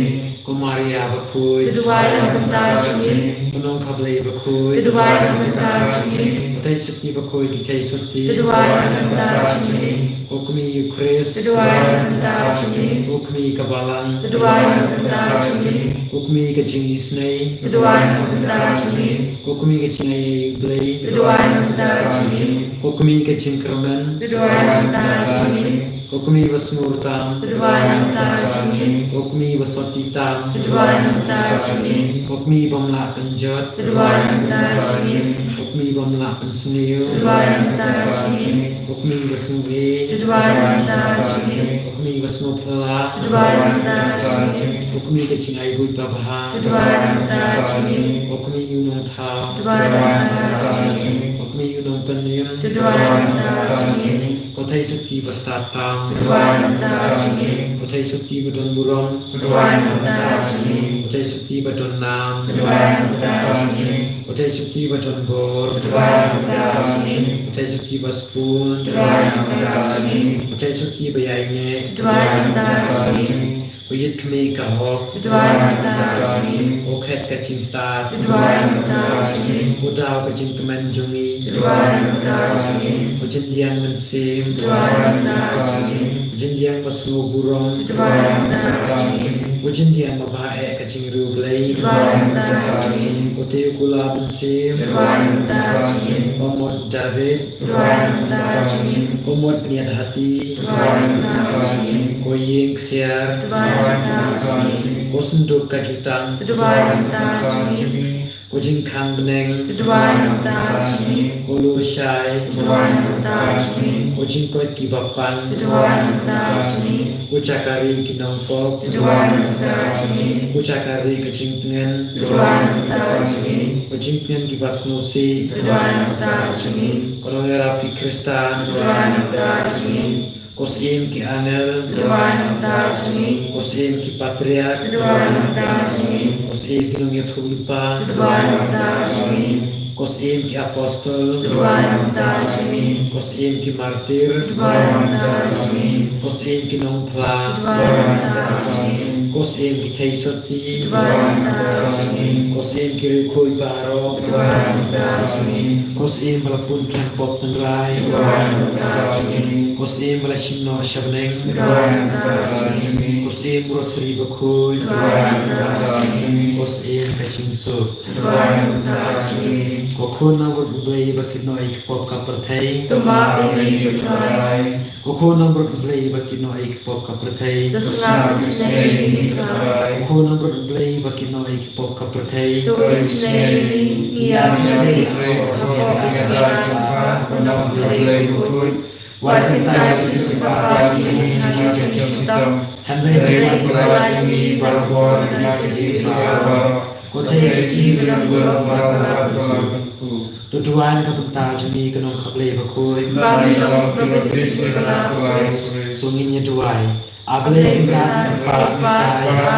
Ko Maria bakhuid, to duwai na ka bynta jong ngi. Ko Nongkha Blei bakhuid, to duwai na ka bynta jong ngi. Ko Theisotti bakhuid, to theisotti, to duwai na ka bynta jong ngi. Ko Kmie U Khrist, to duwai na ka bynta jong ngi. Ko Kmie ka Balang, to duwai na ka bynta jong ngi. Ko Kmie ka Jingisynei, to duwai na ka bynta jong ngi. Ko Kmie ka Jingaiei U Blei, to duwai na ka bynta jong ngi. Ko Kmie ka Jingkyrmen, to duwai na ka bynta jong ngi. Ko Kmie ba sngewrta, to duwai na ka bynta jong ngi. Ko Kmie ba sotti tam, to duwai na ka bynta jong ngi. Ko Kmie bym lah pynjot, to duwai na ka bynta jong ngi. Ko Kmie bym lah pynsniew, to duwai na ka bynta jong ngi. Ko Kmie ba sngewbha, to duwai na ka bynta jong ngi. Ko Kmie ba sngewphylla, to duwai na ka bynta jong ngi. Ko Kmie ka jingai buit babha, to duwai na ka bynta jong ngi. Ko Kmie u nongthaw, to duwai na ka bynta jong ngi. Ko Kmie u nongpynim, to duwai na ka bynta jong ngi. Ko Theisotti ba stad tam, to duwai na ka bynta jong ngi. Ko Theisotti ba don burom, to duwai na ka bynta jong ngi. Ko Theisotti ba don nam, to duwai na ka bynta jong ngi. Ko Theisotti ba don bor, to duwai na ka bynta jong ngi. Ko Theisotti ba sbun, to duwai na ka bynta jong ngi. Ko Theisotti ba ïaineh, to duwai na ka bynta jong ngi. Ko Ïit Khmih ka hok, to duwai na ka bynta jong ngi. Ko Khet ka jingstad, to duwai na ka bynta jong ngi. Ko Daw ka jingkmen jong ngi, to duwai na ka bynta jong ngi. Ko Jingdiang Mynsiem, to duwai na ka bynta jong ngi. Jingdiang ba sngewburom. Duwai nangta jong ngi. U jingdiang ba bha eh ka jingriewblei. Duwai nangta jong ngi. Utei u kular mynsiem. Duwai nangta jong ngi. U mut David. Duwai nangta jong ngi. U mut Ngiat Hati. Duwai nangta jong ngi. U ïing ksiar. Duwai nangta jong ngi. U synduk ka jutang. Duwai nangta jong ngi. U jingkhang bneng. Duwai nangta jong ngi. U lur shai. Duwai nangta jong ngi. U jingkoit kiba pang. Duwai nangta jong ngi. U jaka ri ki nongpop. Duwai nangta jong ngi. U jaka ri ka jingtngen. Duwai nangta jong ngi. U jingtngen kiba sngewsih. Duwai nangta jong ngi. U nongïarap ki khristan. Duwai nangta jong ngi. U syiem ki angel. Duwai nangta jong ngi. U syiem ki patriark. Duwai nangta jong ngi. U syiem ki nongïathuhlypa. Duwai nangta jong ngi. U syiem ki apostol. Duwai nangta jong ngi. U syiem ki martir. Duwai nangta jong ngi. U syiem ki nongphla. Duwai nangta jong ngi. U syiem ki theisotti. Duwai nangta jong ngi. U syiem ki riewkhuid baroh. Duwai nangta jong ngi. U syiem ba la pun khang pop tynrai. Duwai nangta jong ngi. U syiem ba la shim noh sha bneng. Duwai nangta jong ngi. U syiem u rosary bakhuid. Duwai nangta jong ngi. U syiem ka jingsuk. Duwai nangta jong ngi. Ko khun nongburom U Blei ba kit noh ïa ki pop ka pyrthei. To map ïa ngi ko Trai. Ko khun nongburom U Blei ba kit noh ïa ki pop ka pyrthei. To sngap isynei ïa ngi ko Trai. Ko khun nongburom U Blei ba kit noh ïa ki pop ka pyrthei. To isynei ïa ngi. Ïa ngi ïa ngi. Wat kyntait ïa ka jingpynpaw jong ngi ha ka jingshitom. Hynrei to lait ïa ngi barabor na ka kti baroh. Ko Trai Jisu, to duwai na ka bynta jong ngi ko Nongkha Blei bakhuid. Ba ngin long kiba bit ïa la u Khrist. To ngin ïa duwai. A Blei Kynrad, Kpa, Kpa,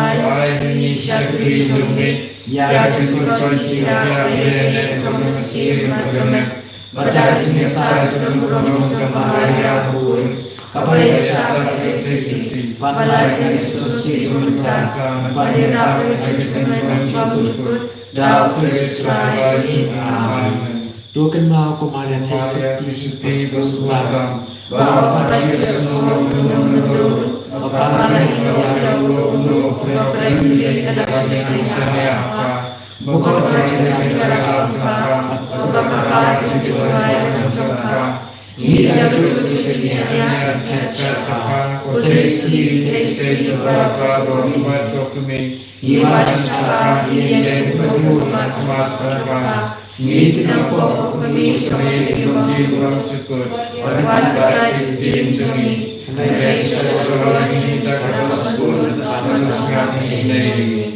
ai ïa ngi sha ka ri jong ngi ïa ka jingkyrkhu jong ka ïing jong ka mynsiem bad ka met. Bad da ka jingïasaid ka don burom jong ka Maria bakhuid, kaba ïasaid bad ka Jisu, bad lait na ka jingsngewsih jong ka bynta, bad ïarap ïa ka jingkyrmen bad jingkyrkhu da u Khrist Trai jong ngi. Amen. To kynmaw ko Maria theisotti, ba sngewbha, ba ïa ka jingïasnoh ka long ka dor, ba la ïa ka long ka dor, ba pyrshah ïa ka jingïasnoh. Ba ka jingïarap jong ka, ba ka jingduwai jong ka. Ngi ïa ka jingduwai jong ka, ko Trai Jisu, ko Trai Jisu, ba ka ruh ba ka kmie. Ngi wan sha ka, ngi ïa ka jingduwai jong ka. Ngi ki nongpop, ko kmie, ko kmie, ko kmie, ko kmie. Wat kyntait ïa ka ktien jong ngi. Hynrei sngewsih ïa ngi da ka bymjukut, ba ngin sngap isynei ïa ngi.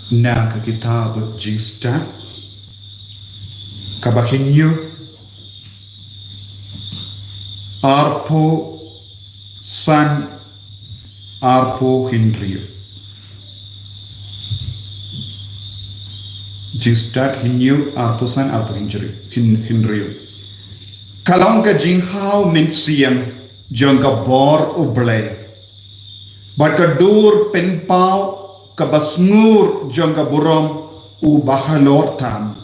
Na ka kitab Jingstad, kaba hynñiew, arphew san, arphew hynriew. Jingstad hynñiew, arphew san, arphew hynriew, hyn-, hynriew. Ka long ka jinghaw mynsiem jong ka bor U Blei, bad ka dur pynpaw kaba sngur jong ka burom uba halor tam.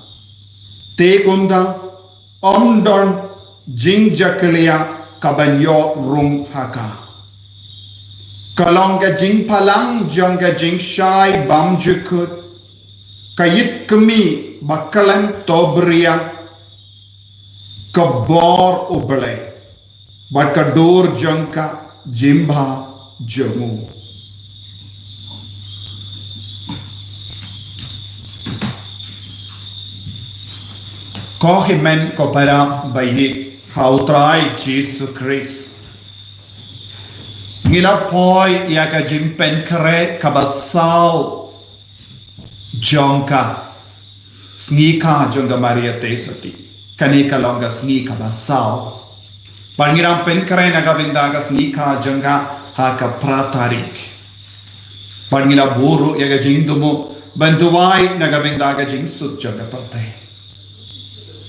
Te kumta, ym don jingjakhlia kaban ïoh rung ha ka. Ka long ka jingphalang jong ka jingshai bymjukut, ka ïit kmie ba khlem to bria, ka bor U Blei, bad ka dur jong ka jingbha jong u. Ko hynmen ko para ba ïeit ha U Trai Jisu Khrist, ngi la poi ïa ka jingpynkhreh kaba saw jong ka sngi kha jong ka Maria Theisotti. Kane ka long ka sngi kaba saw. Bad ngi dang pynkhreh na ka bynta ka sngi kha jong ka ha ka phra tarik. Bad ngi la buh ruh ïa ka jingthmu ban duwai na ka bynta ka jingsuk jong ka pyrthei.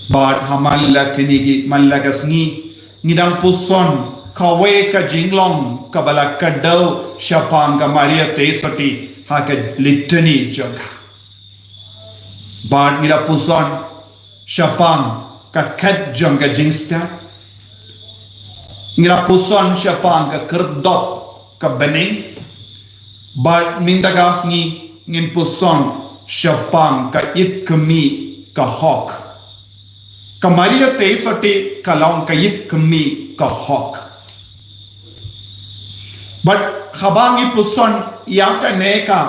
Bad ha man la kine ki, man la ka sngi, ngi dang puson kawei ka jinglong kaba la kdew shaphang ka Maria Theisotti ha ka litany jong ka. Bad ngi la puson shaphang ka khet jong ka jingstad. Ngi la puson shaphang ka khyrdop ka bneng. Bad mynta ka sngi ngin puson shaphang ka ïit kmie ka hok. Ka Maria Theisotti ka long ka ïit kmie ka hok. Bad haba ngi puson ïa kane ka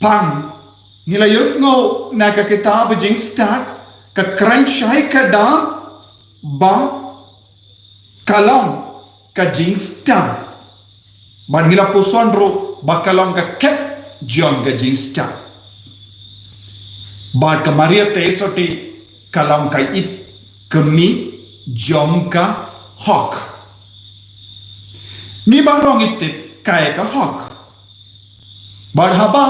pang, ngi la ïohsngew na ka kitab Jingstad, ka kren shai ka dang ba ka long ka jingstad. Bad ngi la puson ruh ba ka long ka khet jong ka jingstad. Bad ka Maria Theisotti ka long ka ïit kmie jong ka hok. Ngi baroh ngi tip kaei ka hok. Bad haba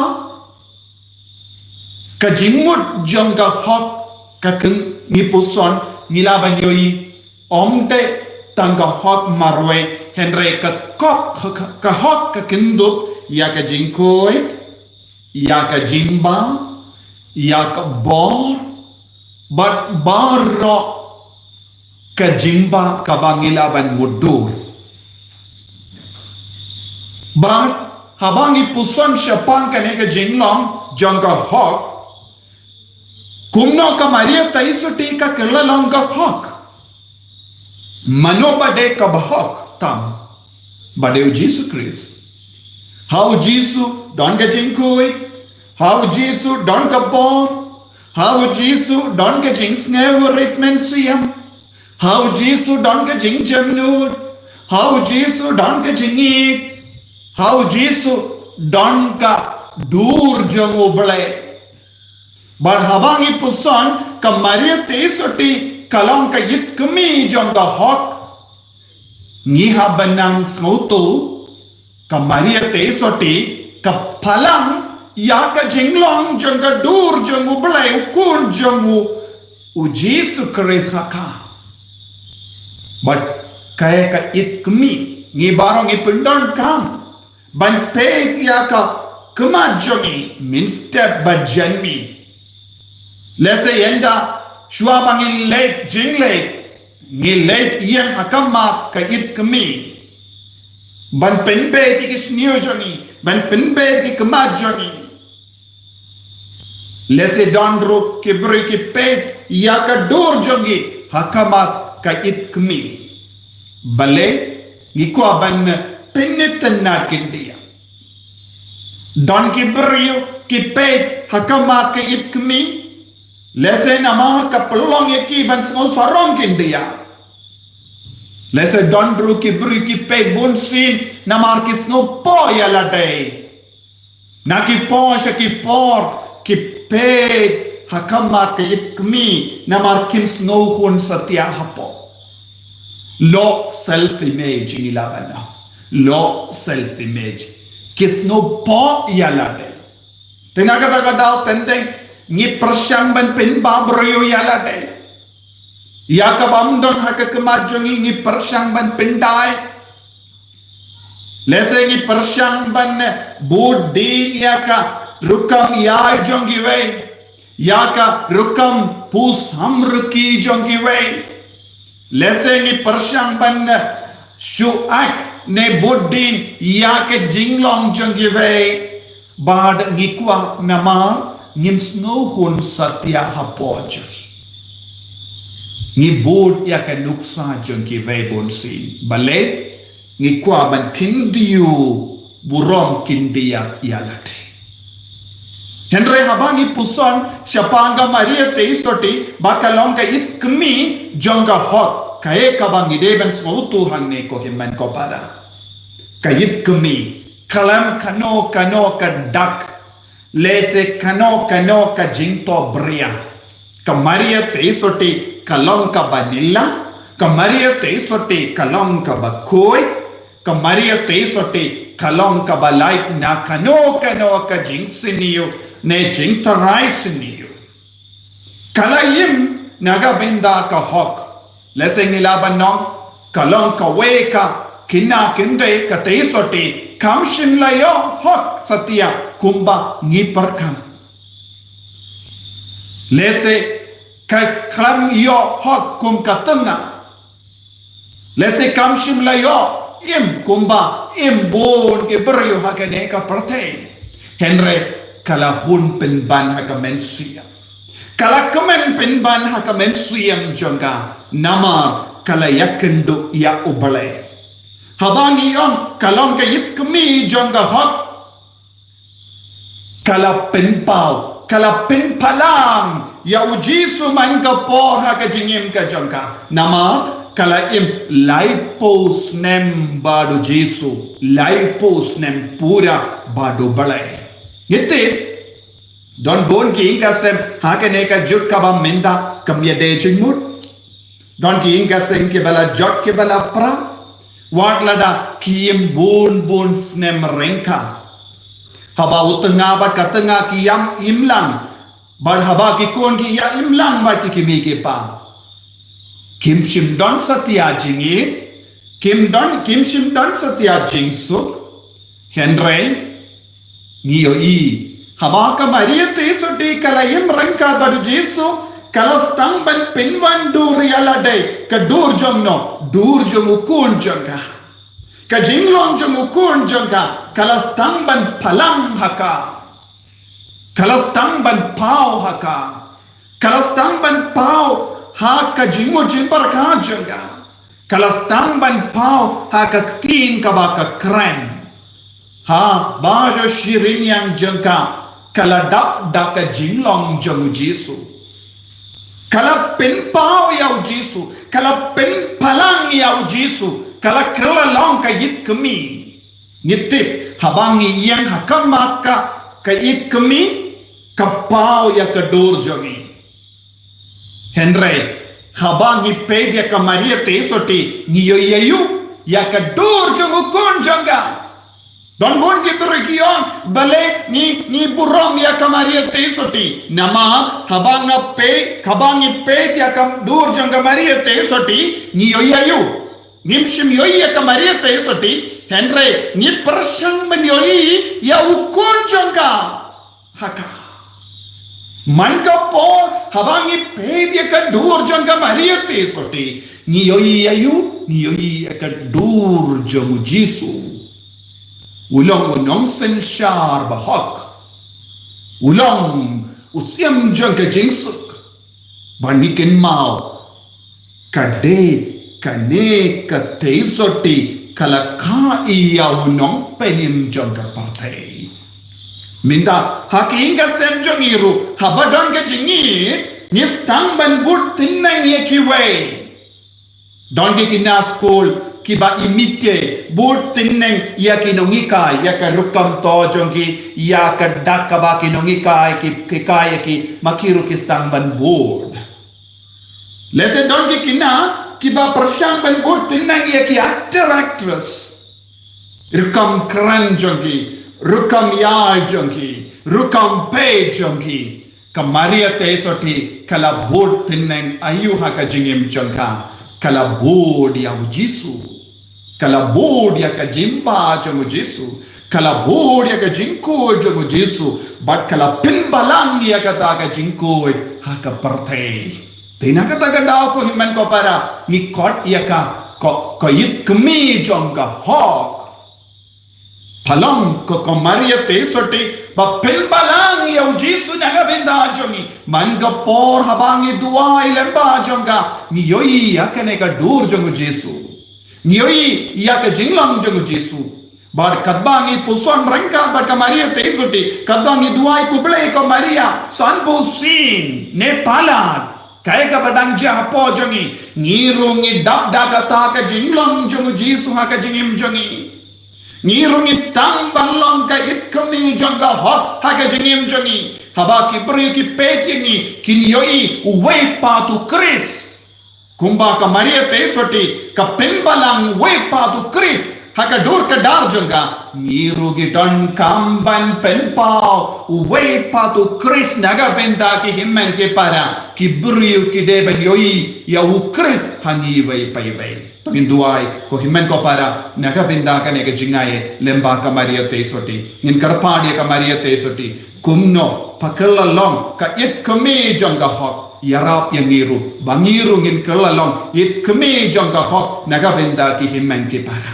ka jingmut jong ka hok ka kyn-, ngi puson, ngi lah ban ïohi, ym dei tang ka hok marwei, hynrei ka kok, ka, ka hok ka kynthup ïa ka jingkhuid, ïa ka jingbam, ïa ka bor, bad baroh ka jingbam kaba ngi lah ban mutdur. Bad haba ngi puson shaphang kane ka jinglong jong ka hok, kumno ka Maria Theisotti ka kylla long ka hok? Mano ba dei kaba hok tam? Ba dei u Jisu Khrist. Ha u Jisu don ka jingkhuid, ha u Jisu don ka bor, ha u Jisu don ka jingsngew rit mynsiem, ha u Jisu don ka jingjemnud, ha u Jisu don ka jingïeit, ha u Jisu don ka dur jong U Blei. Bad haba ngi puson ka Maria Theisotti ka long ka ïit kmie jong ka hok, ngi hap ban nang sngewthuh ka Maria Theisotti ka palang ïa ka jinglong jong ka dur jong U Blei, U Khun jong u, u Jisu Khrist ha ka. Bad kaei ka ïit kmie, ngi baroh ngi pyndonkam ban peit ïa ka khmat jong ngi mynstep bad janmiet. Lehse ynda shuwa ba ngin leit jingleit, ngi leit ïeng ha khmat ka ïit kmie ban pynbeit ïa ki shñiuh jong ngi, ban pynbeit ïa ki khmat jong ngi. Lehse don ruh ki briew ki peit ïa ka dur jong ngi ha khmat ka ïit kmie. Balei? Ngi kwah ban pynitynnad khyndiat. Don ki briew ki peit ha khmat ka ïit kmie. Lehse namar ka pynlong ïa ki ban sngew sarong khyndiat. Lehse don ruh ki briew ki peit bunsien namar ki sngewpoh ïa lade. Na ki por sha ki por ki peit ha khmat ka ïit kmie namar kim sngewhun satia hapoh. Low self image ngi lah ban ong. Low self image. Ki sngewpoh ïa lade. Te na kata ka daw teng teng ngi pyrshang ban pynbam briew ïa lade. Ïa kaba ym don ha ka khmat jong ngi ngi pyrshang ban pyndait. Lehse ngi pyrshang ban bud dien ïa ka rukom ïaid jong kiwei, ïa ka rukom pyrshang rukom jong kiwei. Lehse ngi pyrshang ban shu act ne bud dien ïa ka jinglong jong kiwei. Bad ngi kwah namar ngim sngewhun satia hapoh jong ngi. Ngi bud ïa ka nuksa jong kiwei bunsien. Balei? Ngi kwah ban khyndiat burom khyndiat ïa lade. Hynrei haba ngi puson shaphang ka Maria Theisotti ba ka long ka ïit kmie jong ka hok, kaei kaba ngi dei ban sngewthuh hangne ko hynmen ko para. Ka ïit kmie khlem kano kano ka dak, lehse kano kano ka jingthohbria. Ka Maria Theisotti ka long kaba nylla, ka Maria Theisotti ka long kaba khuid, ka Maria Theisotti ka long kaba lait na kano kano ka jingsniew ne jingtharai sniew. Ka la im na ka bynta ka hok. Lehse ngi lah ban ong ka long kawei ka khynnah khyndai ka Theisotti kam shym la ïoh hok satia kumba ngi pyrkhat. Lehse ka khlem ïoh hok kum ka tnga. Lehse kam shym la ïoh im kumba im bun ki briew ha kane ka pyrthei. Hynrei ka la hun pynban ha ka mynsiem. Ka la kmen pynban ha ka mynsiem jong ka namar ka la ïakynduh ïa U Blei. Haba ngi ong ka long ka ïit kmie jong ka hok, ka la pynpaw, ka la pynpalang ïa U Jisu man ka por ha ka jingim ka jong ka. Namar ka la im laiphew snem bad U Jisu, laiphew snem pura bad U Blei. Ngi tip don bun ki ïing ki sem ha kane ka juk kaba mynta kam ïadei jingmut. Don ki ïing ki sem kiba la jot kiba la pra. Wat lada ki im bun bun snem ryngkat. Haba u tnga bad ka tnga ki ïam imlang. Bad haba ki khun ki ïa imlang bad ki kmie ki kpa. Kim shym don satia jingïeit. Kim don, kim shym don satia jingsuk. Hynrei ngi ïohi, haba ka Maria Theisotti ka la im ryngkat bad u Jisu, ka la sdang ban pynwan dur ïa lade, ka dur jong no, dur jong u khun jong ka. Ka jinglong jong u khun jong ka, ka la sdang ban palang ha ka. Ka la sdang ban paw ha ka. Ka la sdang ban paw ha ka jingmut jingpyrkhat jong ka. Ka la sdang ban paw ha ka ktien kaba ka kren. Haba shiriñiang jong ka, ka la dap da ka jinglong jong u Jisu. Ka la pynpaw ïa u Jisu, ka la pynpalang ïa u Jisu, ka la kylla long ka ïit kmie. Ngi tip, haba ngi ïeng ha khmat ka, ka ïit kmie, ka paw ïa ka dur jong ngi. Hynrei, haba ngi peit ïa ka Maria Theisotti, ngi ïohi ïa u, ïa ka dur jong u khun jong ka. Don bun ki briew ki ong, balei ngi, ngi burom ïa ka Maria Theisotti. Namar, haba nga peit, haba ngi peit ïa ka dur jong ka Maria Theisotti, ngi ïohi ïa u. Ngim shym ïohi ïa ka Maria Theisotti, hynrei ngi pyrshang ban ïohi ïa u khun jong ka. Ha ka. Man ka por, haba ngi peit ïa ka dur jong ka Maria Theisotti, ngi ïohi ïa u, ngi ïohi ïa ka dur jong u Jisu. U long u nongsynshar bahok. U long u syiem jong ka jingsuk. Ba ngi kynmaw. Ka dei kane ka Theisotti ka la kha ïa u nongpynim jong ka pyrthei. Mynta ha ki ïing ki sem jong ngi ruh haba don ka jingïeit ngi sdang ban bud tyneng ïa kiwei. Don ki khynnah skul kiba imitate bud tyneng ïa ki nonghikai, ïa ka rukom thoh jong ki, ïa ka dak kaba ki nonghikai ki, ki hikai ïa ki, ma ki ruh ki sdang ban bud. Lehse don ki khynnah kiba pyrshang ban bud tyneng ïa ki actor actress. Rukom kren jong ki, rukom ïaid jong ki, rukom peit jong ki. Ka Maria Theisotti ka la bud tyneng aïu ha ka jingim jong ka, ka la bud ïa u Jisu. Ka la bud ïa ka jingbha jong u Jisu. Ka la bud ïa ka jingkhuid jong u Jisu. Bad ka la pynbalang ïa kata ka jingkhuid ha ka pyrthei. Te na kata ka daw ko hynmen ko para, ngi khot ïa ka, ko, ka ïit kmie jong ka hok. Pha long ko ka Maria Theisotti, ba pynbalang ïa u Jisu na ka bynta jong ngi. Man ka por haba ngi duwai lyngba jong ka, ngi ïohi ïa kane ka dur jong u Jisu. Ngi ïohi ïa ka jinglong jong u Jisu. Bad katba ngi puson ryngkat bad ka Maria Theisotti, katba ngi duwai khublei ko Maria, san phew sien, ne palat. Kaei kaba dang jia hapoh jong ngi, ngi ruh ngi dap da kata ka jinglong jong u Jisu ha ka jingim jong ngi. Ngi ruh ngi sdang ban long ka ïit kmie jong ka hok ha ka jingim jong ngi. Haba ki briew ki peit ïa ngi kin ïohi uwei pat u Khrist. Kumba ka Maria Theisotti ka pynbalang uwei pat u Khrist ha ka dur ka dar jong ka, ngi ruh ngi donkam ban pynpaw uwei pat u Khrist na ka bynta ki hynmen ki para, ki briew ki dei ban ïohi ïa u Khrist ha ngi iwei pa iwei. To ngin duwai ko hynmen ko para na ka bynta kane ka jingaiei lyngba ka Maria Theisotti. Ngin kyrpad ïa ka Maria Theisotti. Kumno, pha kylla long ka ïit kmie jong ka hok, ïarap ïa ngi ruh, ba ngi ruh ngin kylla long ïit kmie jong ka hok, na ka bynta ki hynmen ki para.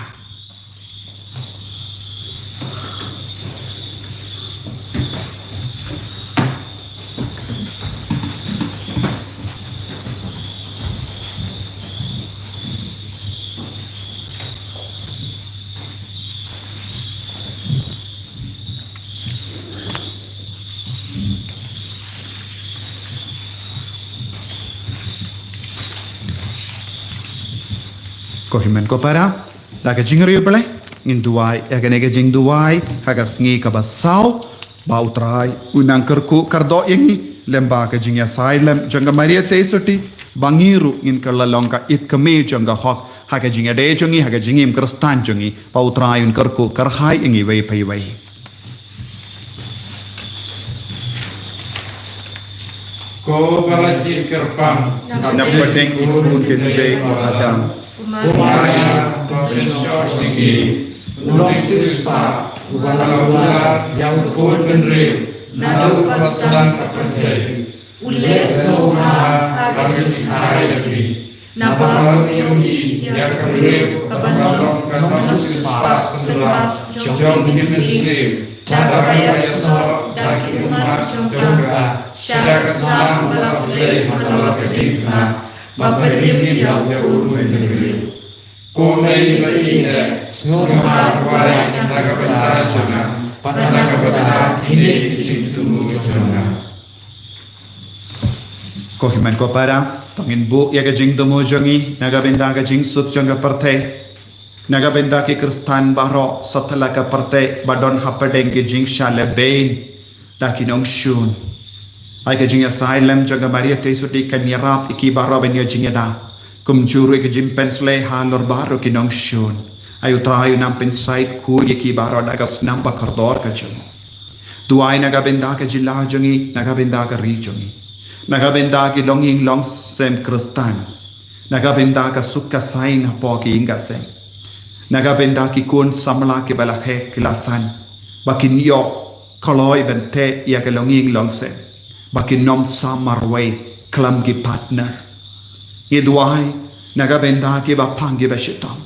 Ko hynmen ko para, da ka jingriewblei, ngin duwai ïa kane ka jingduwai ha ka sngi kaba saw, ba U Trai un nang kyrkhu kyrdoh ïa ngi lyngba ka jingïasaid lem jong ka Maria Theisotti, ba ngi ruh ngin kylla long ka ïit kmie jong ka hok, ha ka jingïadei jong ngi, ha ka jingim Khristan jong ngi, ba U Trai un kyrkhu kyrhai ïa ngi iwei pa iwei. Ko ba la jied kyrpang na pdeng ki khun kyntien u Adam, ko Maria ba pynshoi jong ngi, u long u siewspah uba la kular ïa u khun bynriew naduh ba sdang ka pyrthei. U leh sngewbha ha ka jingkha ïa phi. Naba u ïoh ïa ka briew kaba long ka nongsiewspah sngewbha jong ki mynsiem, da kaba ïasnoh da ki ummat jong ka sha ka snam ba la plie halor ka diengphna, ba pynïap ïa u khun bynriew. Ko Mei ba ïeit, sngewbha duwai na ka bynta jong nga bad na ka bynta kine ki jingthmu jong nga. Ko hynmen ko para, to ngin buh ïa ka jingthmu jong ngi na ka bynta ka jingsuk jong ka pyrthei, na ka bynta ki Khristan baroh satlak ka pyrthei ba don hapdeng ki jingshah lehbeiñ da ki nongshun. Ai ka jingïasaid lem jong ka Maria Theisotti kan ïarap ïa ki baroh ban ïoh jingïada, kumjuh ruh ïa ka jingpynshlei halor baroh ki nongshun. Ai U Trai un nang pynsaid khuid ïa ki baroh da ka snam ba kordor ka jong u. Duwai na ka bynta ka jylla jong ngi, na ka bynta ka ri jong ngi, na ka bynta ki longïing longsem Khristan, na ka bynta ka suk ka saiñ hapoh ki ïing ka sem, na ka bynta ki khun samla kiba la khet ki la san, ba kin ïoh kloi ban teh ïa ka longïing longsem, ba kin ym sam marwei khlem ki partner. Ngi duwai na ka bynta kiba pang kiba shitom.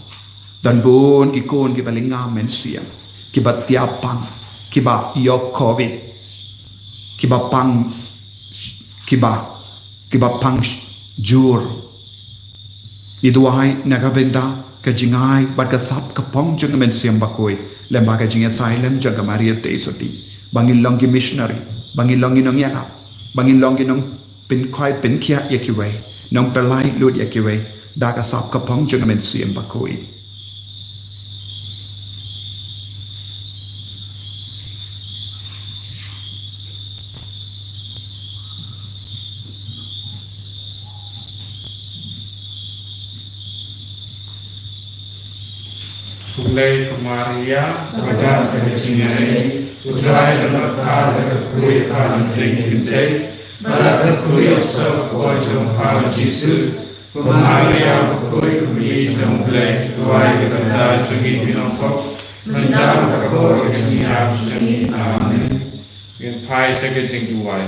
Don bun ki khun kiba lynga mynsiem, kiba thiah pang, kiba ïoh covid, kiba pang, kiba, kiba pang jur. Ngi duwai na ka bynta ka jingai bad ka sap ka phong jong ka Mynsiem Bakhuid, lem bad ka jingïasaid lem jong ka Maria Theisotti, ba ngin long ki missionary, ba ngin long ki nongïalap, ba ngin long ki nong pynkhwai pynkhiah ïa kiwei, nongpynlait lut ïa kiwei da ka sap ka phong jong ka Mynsiem Bakhuid. Khublei ko Maria, ba don ka jingïarap, U Trai u don bad pha, la kyrkhu ïa pha na pdeng ki kynthei, bad la kyrkhu ïa u saw ka kpoh jong pha u Jisu. Ko Maria bakhuid, ko Mei jong U Blei, duwai ïa ka bynta jong ngi ki nongpop, mynta bad ha ka por ka jingïap jong ngi. Amen. Ngin phai sha ka jingduwai.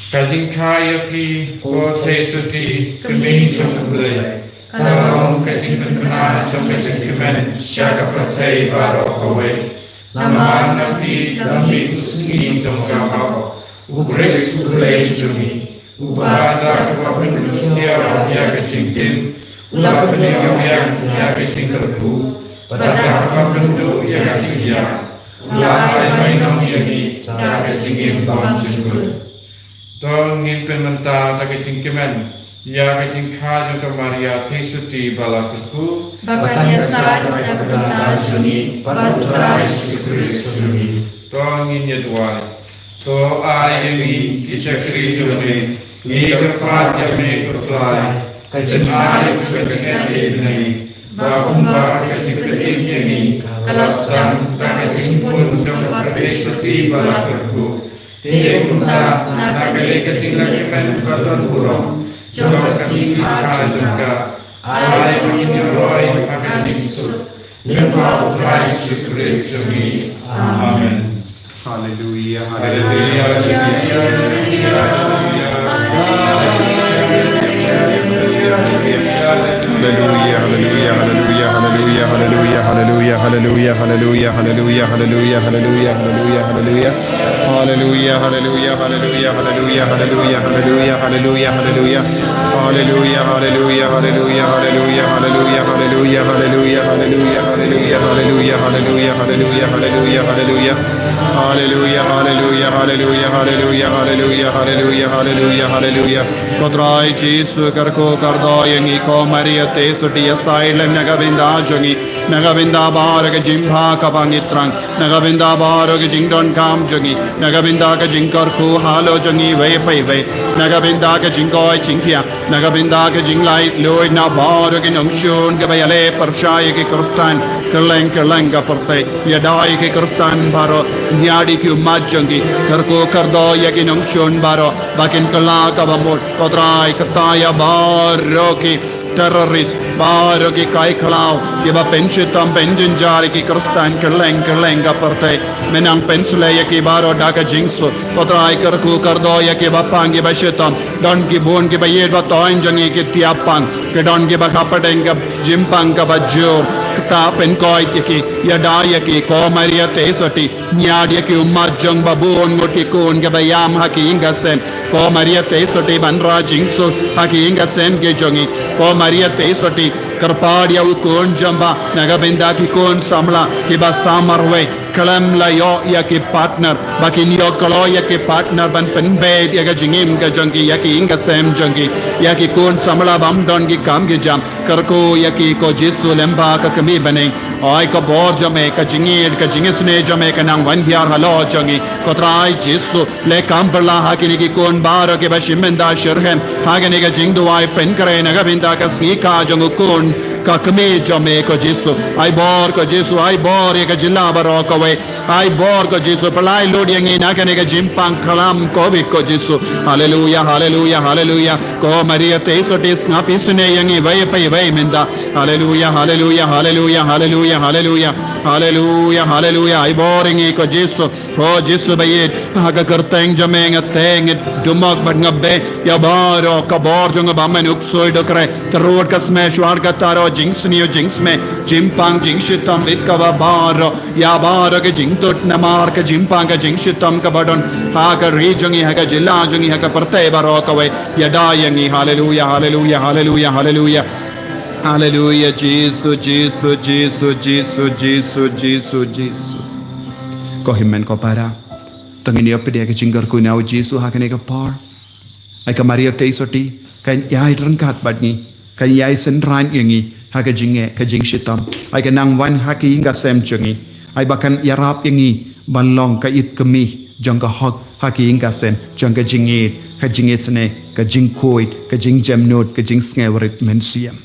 Ka jingkha ïa phi ko Theisotti, ka Mei jong U Blei, ka long ka jingpynbna jong ka jingkmen sha ka pyrthei baroh kawei. Namar na phi la mih u Sngi Jong ka Hok, U Khrist U Blei jong ngi, uba da kaba pynduh khiah ïa ka jingtim u la pynïoh ïa ka jingkyrkhu, bad da kaba pynduh ïa ka jingïap u la ai bainong ïa ngi da ka jingim bymjukut. To ngin pynmynta da ka jingkmen ïa ka jingkha jong ka Maria Theisotti ba la kyrkhu, ba kan ïasaid na ka bynta jong ngi bad U Trai Jisu Khrist jong ngi. To ngin ïa duwai. To ai ïa ngi ki shakri jong me, ngi kyrpad ïa me ko Trai, ka jingai jong ka jingïaid na ngi, ba kumba ka jingpynim ïa ngi ka la sdang da ka jingpun jong ka Theisotti ba la kyrkhu, te kumta na ka dei ka jingïakmen ba don burom jong ka sngi kha jong ka, ai ba ngin ïaroh ha ka jingsuk, lyngba U Trai Jisu Khrist jong ngi. Amen. Haleluia, haleluia, haleluia. Haleluia, haleluia, haleluia, haleluia, haleluia, haleluia. Haleluia, haleluia, haleluia, haleluia, haleluia, haleluia, haleluia. Haleluia, haleluia, haleluia, haleluia, haleluia, haleluia, haleluia. Haleluia, haleluia, haleluia, haleluia, haleluia, haleluia, haleluia. Haleluia, haleluia, haleluia, haleluia, haleluia, haleluia, haleluia, haleluia. Ko Trai Jisu, kyrkhu kyrdoh ïa ngi, ko Maria Theisotti, ïasaid lem na ka bynta jong ngi. Na ka bynta baroh ka jingbha kaba ngi thrang. Na ka bynta baroh ka jingdonkam jong ngi. Na ka bynta ka jingkyrkhu halor jong ngi iwei pa iwei. Na ka bynta ka jingkoit jingkhiah. Na ka bynta ka jinglaitluid na baroh ki nongshun kiba ïaleh pyrshah ïa ki Khristan. Kylleng kylleng ka pyrthei. Ïada ïa ki Khristan baroh. Ïada ïa ki ummat jong ngi. Kyrkhu kyrdoh ïa ki nongshun baroh. Ba kin kylla kaba mut. Ko Trai, kata ïa baroh ki terrorist, baroh ki kai khlaw, kiba pynshitom pynjynjar ïa ki Khristan kylleng kylleng ka pyrthei. Men nang pynshlei ïa ki baroh da ka jingsuk. Ko Trai, kyrkhu kyrdoh ïa kiba pang kiba shitom. Don ki bun kiba ïeit ba thoiñ jong ngi ki tiap pang. Ki don kiba hapdeng ka jingpang kaba jur. Kata pynkoit ïa ki, ïada ïa ki, ko Maria Theisotti. Ïada ïa ki ummat jong ba bun ngut ki khun kiba ïam ha ki ïing ki sem. Ko Maria Theisotti, ban rah jingsuk ha ki ïing ki sem ki jong ngi. Ko Maria Theisotti, kyrpad ïa u khun jong u bah na ka bynta ki khun samla kiba sa marwei. Khlem la ïoh ïa ki partner, ba kin ïoh kloi ïa ki partner ban pynbeit ïa ka jingim ka jong ki, ïa ki ïing ki sem jong ki, ïa ki khun samla bym don ki kam ki jam. Kyrkhu ïa ki, ko Jisu, lem bad ka kmie bneng. Ai ka bor jong me, ka jingïeit, ka jingisynei jong me kan nang wan hiar halor jong ngi. Ko Trai Jisu, leh kam pyrshah ha kine ki khun baroh kiba shim bynta shitrhem ha kane ka jingduwai pynkhreh na ka bynta ka sngi ka jong u khun ka kmie jong me, ko Jisu. Ai bor, ko Jisu, ai bor ïa ka jylla baroh kawei. Ai bor, ko Jisu, pynlait lut ïa ngi na kane ka jingpang khlam covid, ko Jisu. Haleluya, haleluya, haleluya. Ko Maria Theisotti, sngap isynei ïa ngi iwei pa iwei mynta. Haleluya, haleluya, haleluya, haleluya, haleluya. Haleluya, haleluya. Ai bor ïa ngi, ko Jisu. Ko Jisu ba ïeit, ha ka kyrteng jong me nga teng, nga dumok bad nga beh ïa baroh ka bor jong nga ba men u ksuid u khreh. Tyrut ka smew, shuwa ka taro, jingsniew jingsmew, jingpang jingshitom, bit kaba baroh, ïa baroh ka jingtut namar ka jingpang ka jingshitom kaba don ha ka ri jong ngi, ha ka jylla jong ngi, ha ka pyrthei baroh kawei. Ïada ïa ngi. Haleluya, haleluya, haleluya, haleluya. Haleluya, Jisu, Jisu, Jisu. Ko hynmen ko para, to ngin ïa pdiang ka jingkyrkhu na u Jisu ha kane ka por. Ai ka Maria Theisotti kan ïai ryngkat bad ngi, kan ïai synran ïa ngi ha ka jingeh, ka jingshitom. Ai kan nang wan ha ki ïing ki sem jong ngi. Ai ba kan ïarap ïa ngi ban long ka ïit kmie jong ka hok ha ki ïing ki sem, jong ka jingïeit, ka jingisynei, ka jingkhuid, ka jingjemnud, ka jingsngewrit mynsiem.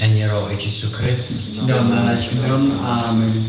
Yn ïaroh ïa Jisu Khrist. Amen.